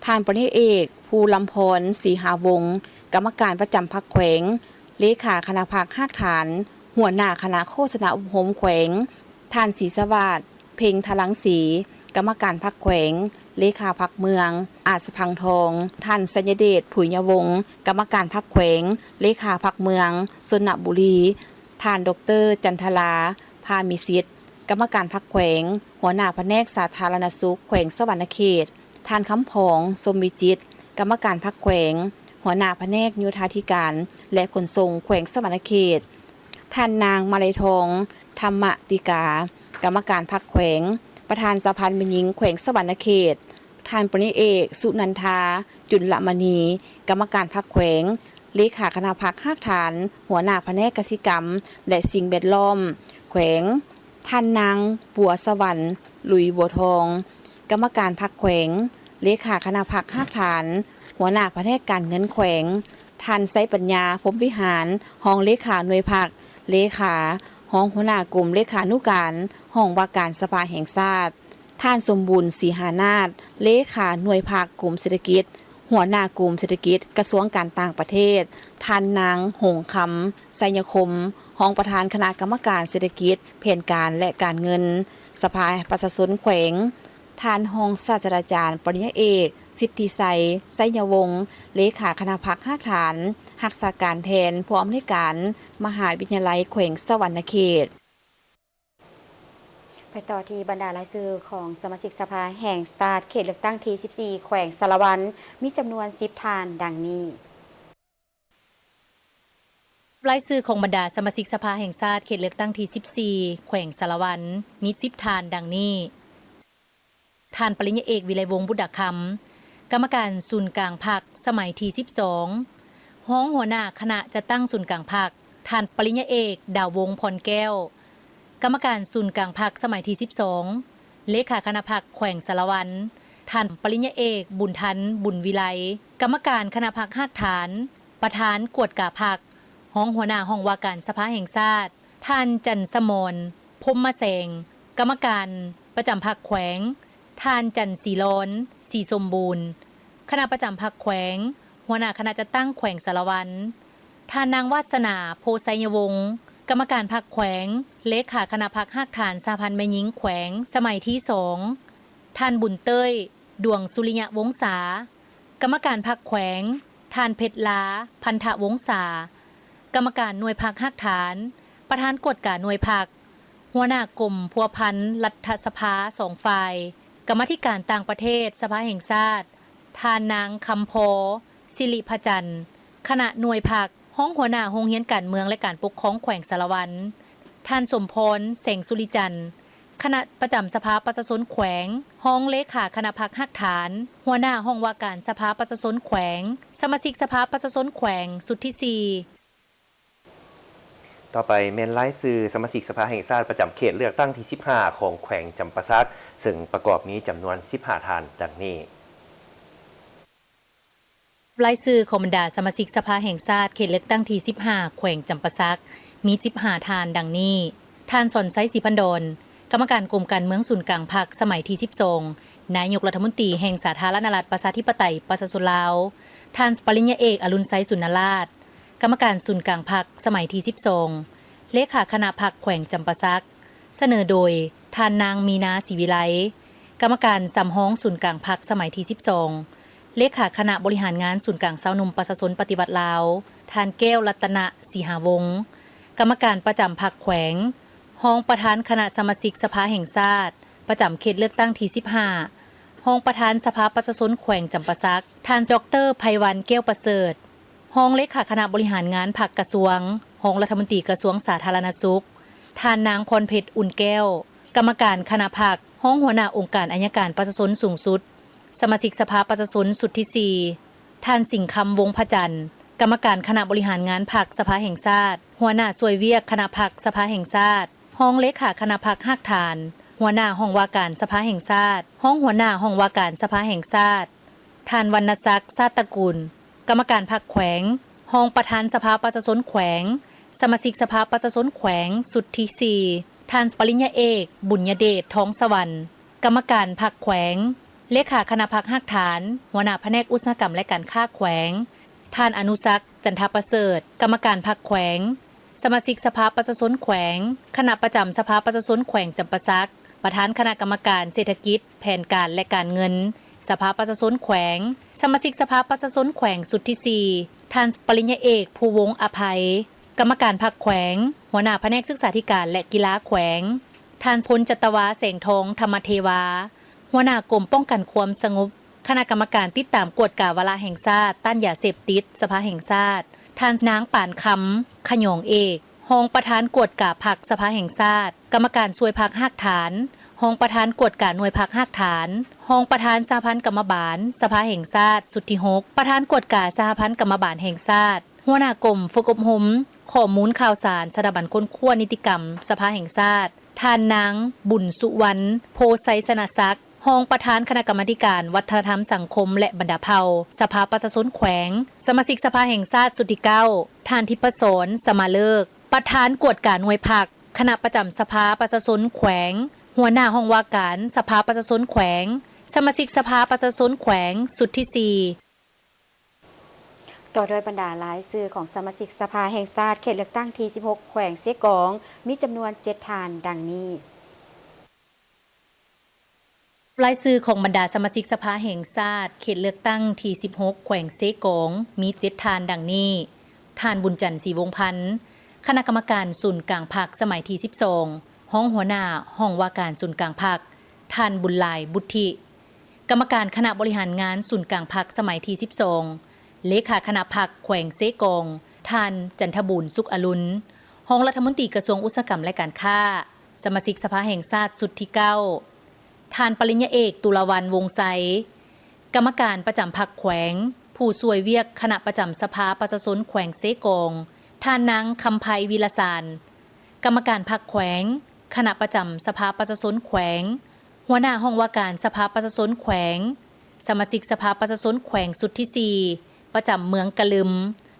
ທ່ານປະລິນຍາເອກ ພູລຳພອນ ສີຫາວົງ ກຳມະການປະຈຳພັກແຂວງ, ເລຂາຄະນະພັກຮາກຖານ, ຫົວໜ້າຄະນະໂຄສະນາອົບຮົມແຂວງ, ທ່ານ ສີສະຫວາດ ເພັງທະລັງສີ ກຳມະການພັກແຂວງ, ເລຂາພັກເມືອງ ອາດສະພັງທອງ, ທ່ານ ໄຊຍະເດດ ຜຸຍຍະວົງ ກຳມະການພັກແຂວງ, ເລຂາພັກເມືອງຊົນນະບູລີ, ທ່ານ ດອກເຕີ ຈັນທະລາ ພາມີສິດ ກຳມະການພັກແຂວງ, ຫົວໜ້າພະແນກສາທາລະນະສຸກແຂວງສະຫວັນນະເຂດ, ທ່ານ ຄຳຜອງ ຊົມວິຈິດ ກຳມະການພັກແຂວງ, ຫົວໜ້າພະແນກໂຍທາທິການ ແລະ ຂົນສົ່ງແຂວງສະຫວັນນະເຂດ, ທ່ານນາງ ມາໄລທອງ ທຳມະຕິກາ ກຳມະການພັກແຂວງ, ປະທານສະຫະພັນແມ່ຍິງແຂວງສະຫວັນນະເຂດ, ທ່ານປະລິນຍາເອກ ສຸນັນທາ ຈຸນລະມະນີ ກຳມະການພັກແຂວງ, ເລຂາຄະນະພັກຮາກຖານ, ຫົວໜ້າພະແນກກະສິກຳ ແລະ ສິ່ງແວດລ້ອມແຂວງ, ທ່ານນາງ ບົວສະຫວັນ ລຸຍບົວທອງ ກຳມະການພັກແຂວງ, ເລຂາຄະນະພັກຮາກຖານ, ຫົວໜ້າພະແນກການເງິນແຂວງ, ທ່ານ ໄຊປັນຍາ ພົມວິຫານ ຮອງເລຂາໜ່ວຍພັກ, ເລຂາ, ຮອງຫົວໜ້າກົມເລຂານຸການ ຫ້ອງວ່າການສະພາແຫ່ງຊາດ, ທ່ານ ສົມບູນ ສີຫານາດ ເລຂາໜ່ວຍພັກກົມເສດຖະກິດ, ຫົວໜ້າກົມເສດຖະກິດ ກະຊວງການຕ່າງປະເທດ, ທ່ານນາງ ຫົງຄຳ ໄຊຍະຄົມ ຮອງປະທານຄະນະກຳມະການເສດຖະກິດ, ແຜນການ ແລະ ການເງິນ ສະພາປະຊາຊົນແຂວງ, ທ່ານຮອງສາດສະດາຈານ ປະລິນຍາເອກ ສິດທິໄຊ ໄຊຍະວົງ ເລຂາຄະນະພັກຮາກຖານ, ຮັກສາການແທນຜູ້ອຳນວຍການມະຫາວິທະຍາໄລແຂວງສະຫວັນນະເຂດ. ໄປຕໍ່ທີ່ບັນດາລາຍຊື່ຂອງສະມາຊິກສະພາແຫ່ງຊາດເຂດເລືອກຕັ້ງທີສິບສີ່ ແຂວງສາລະວັນ ມີຈຳນວນສິບທ່ານ ດັ່ງນີ້. ລາຍຊື່ຂອງບັນດາສະມາຊິກສະພາແຫ່ງຊາດເຂດເລືອກຕັ້ງທີສິບສີ່ ແຂວງສາລະວັນ ມີສິບທ່ານ ດັ່ງນີ້: ທ່ານປະລິນຍາເອກ ວິໄລວົງ ບຸດດາຄຳ ກຳມະການສູນກາງພັກ ສະໄໝທີສິບສອງ, ຮອງຫົວໜ້າຄະນະຈັດຕັ້ງສູນກາງພັກ ທ່ານປະລິນຍາເອກ ດາວວົງ ພອນແກ້ວ ກຳມະການສູນກາງພັກສະໄໝທີສິບສອງ, ເລຂາຄະນະພັກແຂວງສາລະວັນ ທ່ານປະລິນຍາເອກ ບຸນທັນ ບຸນວິໄລ ກຳມະການຄະນະພັກຮາກຖານ, ປະທານກວດກາພັກ, ຮອງຫົວໜ້າຫ້ອງວ່າການສະພາແຫ່ງຊາດ, ທ່ານ ຈັນສະໝອນ ພົມມະແສງ ກຳມະການປະຈຳພັກແຂວງ, ທ່ານ ຈັນສີລອນ ສີສົມບູນ ຄະນະປະຈຳພັກແຂວງ, ຫົວໜ້າຄະນະຈັດຕັ້ງແຂວງສາລະວັນ, ທ່ານນາງ ວາດສະໜາ ໂພໄຊຍະວົງ ກຳມະການພັກແຂວງ, ເລຂາຄະນະພັກຮາກຖານສະຫະພັນແມ່ຍິງແຂວງສະໄໝທີສອງ, ທ່ານ ບຸນເຕີຍ ດວງສຸລິຍະວົງສາ ກຳມະການພັກແຂວງ, ທ່ານ ເພັດລາ ພັນທະວົງສາ ກຳມະການໜ່ວຍພັກຮາກຖານ, ປະທານກວດກາໜ່ວຍພັກ, ຫົວໜ້າກົມພົວພັນລັດຖະສະພາສອງຝ່າຍ, ກຳມາທິການຕ່າງປະເທດສະພາແຫ່ງຊາດ, ທ່ານນາງ ຄຳພໍ ສິລິພະຈັນ ຄະນະໜ່ວຍພັກ, ຮອງຫົວໜ້າໂຮງຮຽນການເມືອງ ແລະ ການປົກຄອງແຂວງສາລະວັນ, ທ່ານ ສົມພອນ ແສງສຸລິຈັນ ຄະນະປະຈຳສະພາປະຊາຊົນແຂວງ, ຮອງເລຂາຄະນະພັກຮາກຖານ, ຫົວໜ້າຫ້ອງວ່າການສະພາປະຊາຊົນແຂວງ, ສະມາຊິກສະພາປະຊາຊົນແຂວງຊຸດທີສີ່. ໄປ ຕໍ່ໄປແມ່ນລາຍຊື່ສະມາຊິກສະພາແຫ່ງຊາດປະຈຳເຂດເລືອກຕັ້ງທີສິບຫ້າຂອງແຂວງຈຳປາສັກ, ເຊິ່ງປະກອບມີຈຳນວນສິບຫ້າທ່ານດັ່ງນີ້. ລາຍຊື່ຂອງບັນດາສະມາຊິກສະພາແຫ່ງຊາດເຂດເລືອກຕັ້ງທີສິບຫ້າ ແຂວງຈຳປາສັກ ມີສິບຫ້າທ່ານດັ່ງນີ້: ທ່ານ ສອນໄຊ ສີພັນດອນ ກຳມະການກົມການເມືອງສູນກາງພັກສະໄໝທີສິບສອງ ນາຍົກລັດຖະມົນຕີແຫ່ງສາທາລະນະລັດປະຊາທິປະໄຕປະຊາຊົນລາວ, ທ່ານ ປະລິນຍາເອກ ອະລຸນໄຊ ສຸນນະລາດ ກຳມະການສູນກາງພັກສະໄໝທີສິບສອງ ເລຂາຄະນະພັກແຂວງຈຳປາສັກ ສະເໜີໂດຍ ທ່ານນາງ ມີນາ ສີວິໄລ ກຳມະການສຳຮອງສູນກາງພັກສະໄໝທີສິບສອງ ເລຂາຄະນະບໍລິຫານງານສູນກາງຊາວໜຸ່ມປະຊາຊົນປະຕິວັດລາວ, ທ່ານ ແກ້ວ ລັດຕະນະ ສີຫາວົງ ກຳມະການປະຈຳພັກແຂວງ, ຮອງປະທານຄະນະສະມາຊິກສະພາແຫ່ງຊາດປະຈຳເຂດເລືອກຕັ້ງທີສິບຫ້າ, ຮອງປະທານສະພາປະຊາຊົນແຂວງຈຳປາສັກ, ທ່ານ ດອກເຕີ ໄພວັນ ແກ້ວປະເສີດ ຮອງເລຂາຄະນະບໍລິຫານງານພັກກະຊວງ, ຮອງລັດຖະມົນຕີກະຊວງສາທາລະນະສຸກ, ທ່ານນາງ ພອນເພັດ ອຸ່ນແກ້ວ ກຳມະການຄະນະພັກ, ຮອງຫົວໜ້າອົງການໄອຍະການປະຊາຊົນສູງສຸດ, ສະມາຊິກສະພາປະຊາຊົນຊຸດທີສີ່ ທ່ານ ສິງຄຳ ວົງພະຈັນ ກຳມະການຄະນະບໍລິຫານງານພັກສະພາແຫ່ງຊາດ, ຫົວໜ້າຊ່ວຍວຽກຄະນະພັກສະພາແຫ່ງຊາດ, ຮອງເລຂາຄະນະພັກຮາກຖານ, ຫົວໜ້າຫ້ອງວ່າການສະພາແຫ່ງຊາດ, ຮອງຫົວໜ້າຫ້ອງວ່າການສະພາແຫ່ງຊາດ, ທ່ານ ວັນນະສັກ ຊາດຕະກຸນ ກຳມະການພັກແຂວງ, ຮອງປະທານສະພາປະຊາຊົນແຂວງ, ສະມາຊິກສະພາປະຊາຊົນແຂວງຊຸດທີສີ່ ທ່ານ ປະລິນຍາເອກ ບຸນຍະເດດ ທອງສະຫວັນ ກຳມະການພັກແຂວງ, ເລຂາຄະນະພັກຮາກຖານ, ຫົວໜ້າພະແນກອຸດສາຫະກຳ ແລະ ການຄ້າແຂວງ, ທ່ານ ອະນຸສັກ ຈັນທະປະເສີດ ກຳມະການພັກແຂວງ, ສະມາຊິກສະພາປະຊາຊົນແຂວງ, ຄະນະປະຈຳສະພາປະຊາຊົນແຂວງຈຳປາສັກ, ປະທານຄະນະກຳມະການເສດຖະກິດ, ແຜນການ ແລະ ການເງິນ ສະພາປະຊາຊົນແຂວງ, ສະມາຊິກສະພາປະຊາຊົນແຂວງຊຸດທີສີ່ ທ່ານ ປະລິນຍາເອກ ພູວົງ ອະໄພ ກຳມະການພັກແຂວງ, ຫົວໜ້າພະແນກສຶກສາທິການ ແລະ ກິລາແຂວງ, ທ່ານ ພົນຈັດຕະວາ ແສງທອງ ທຳມະເທວາ ຫົວໜ້າກົມປ້ອງກັນຄວາມສະຫງົບ, ຄະນະກຳມະການຕິດຕາມກວດກາວາລະແຫ່ງຊາດຕ້ານຢາເສບຕິດ ສະພາແຫ່ງຊາດ, ທ່ານ ນາງ ປານຄຳ ຂະຫຍອງເອກ ຮອງປະທານກວດກາພັກສະພາແຫ່ງຊາດ, ກຳມະການຊ່ວຍພັກຮາກຖານ, ຮອງປະທານກວດກາໜ່ວຍພັກຮາກຖານ, ຮອງປະທານສະຫະພັນກຳມະບານສະພາແຫ່ງຊາດຊຸດທີຫົກ, ປະທານກວດກາສະຫະພັນກຳມະບານແຫ່ງຊາດ, ຫົວໜ້າກົມຝຶກອົບຮົມຂໍ້ມູນຂ່າວສານສະຖາບັນຄົ້ນຄວ້ານິຕິກຳສະພາແຫ່ງຊາດ, ທ່ານນາງ ບຸນສຸວັນ ໂພໄຊຊະນະສັກ ຮອງປະທານຄະນະກຳມາທິການວັດທະນະທຳສັງຄົມ ແລະ ບັນດາເຜົ່າ ສະພາປະຊາຊົນແຂວງ, ສະມາຊິກສະພາແຫ່ງຊາດຊຸດທີເກົ້າ, ທ່ານ ທິບພະສອນ ສະມາເລີກ ປະທານກວດກາໜ່ວຍພັກ, ຄະນະປະຈຳສະພາປະຊາຊົນແຂວງ, ຫົວໜ້າຫ້ອງວ່າການສະພາປະຊາຊົນແຂວງ, ສະມາຊິກສະພາປະຊາຊົນແຂວງຊຸດທີສີ່. ຕໍ່ດ້ວຍບັນດາລາຍຊື່ຂອງສະມາຊິກສະພາແຫ່ງຊາດເຂດເລືອກຕັ້ງທີສິບຫົກ ແຂວງເຊກອງ ມີຈຳນວນເຈັດທ່ານດັ່ງນີ້. ລາຍຊື່ຂອງບັນດາສະມາຊິກສະພາແຫ່ງຊາດເຂດເລືອກຕັ້ງທີສິບຫົກ ແຂວງເຊກອງ ມີເຈັດທ່ານດັ່ງນີ້: ທ່ານ ບຸນຈັນ ສີວົງພັນ ຄະນະກຳມະການສູນກາງພັກສະໄໝທີສິບສອງ ຮອງຫົວໜ້າຫ້ອງວ່າການສູນກາງພັກ, ທ່ານ ບຸນຫຼາຍ ບຸດທິ ກຳມະການຄະນະບໍລິຫານງານສູນກາງພັກສະໄໝທີສິບສອງ, ເລຂາຄະນະພັກແຂວງເຊກອງ, ທ່ານ ຈັນທະບູນ ສຸກອະລຸນ ຮອງລັດຖະມົນຕີກະຊວງອຸດສາຫະກຳ ແລະ ການຄ້າ, ສະມາຊິກສະພາແຫ່ງຊາດຊຸດທີເກົ້າ, ທ່ານ ປະລິນຍາເອກ ຕຸລາວັນ ວົງໄຊ ກຳມະການປະຈຳພັກແຂວງ, ຜູ້ຊ່ວຍວຽກຄະນະປະຈຳສະພາປະຊາຊົນແຂວງເຊກອງ, ທ່ານນາງ ຄຳໄພ ວິລະສານ ກຳມະການພັກແຂວງ, ຄະນະປະຈຳສະພາປະຊາຊົນແຂວງ, ຫົວໜ້າຫ້ອງວ່າການສະພາປະຊາຊົນແຂວງ, ສະມາຊິກສະພາປະຊາຊົນແຂວງຊຸດທີສີ່ ປະຈຳເມືອງກະລຶມ,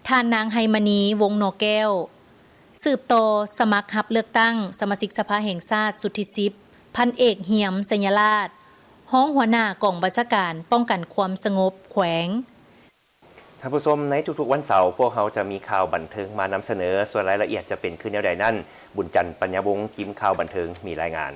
ທ່ານນາງ ໄຮມະນີ ວົງໜໍແກ້ວ. ສືບຕໍ່ສະໝັກຮັບເລືອກຕັ້ງສະມາຊິກສະພາແຫ່ງຊາດຊຸດທີສິບ ພັນເອກ ຮຽມ ໄຊຍະລາດ ຮອງຫົວໜ້າກອງບັນຊາການປ້ອງກັນຄວາມສະຫງົບແຂວງ. ທ່ານຜູ້ຊົມ, ໃນທຸກໆວັນເສົາ, ພວກເຮົາຈະມີຂ່າວບັນເທີງມານຳສະເໜີ, ສ່ວນລາຍລະອຽດຈະເປັນຄືແນວໃດນັ້ນ, ບຸນຈັນ ປັນຍາວົງ, ທີມຂ່າວບັນເທີງ ມີລາຍງານ.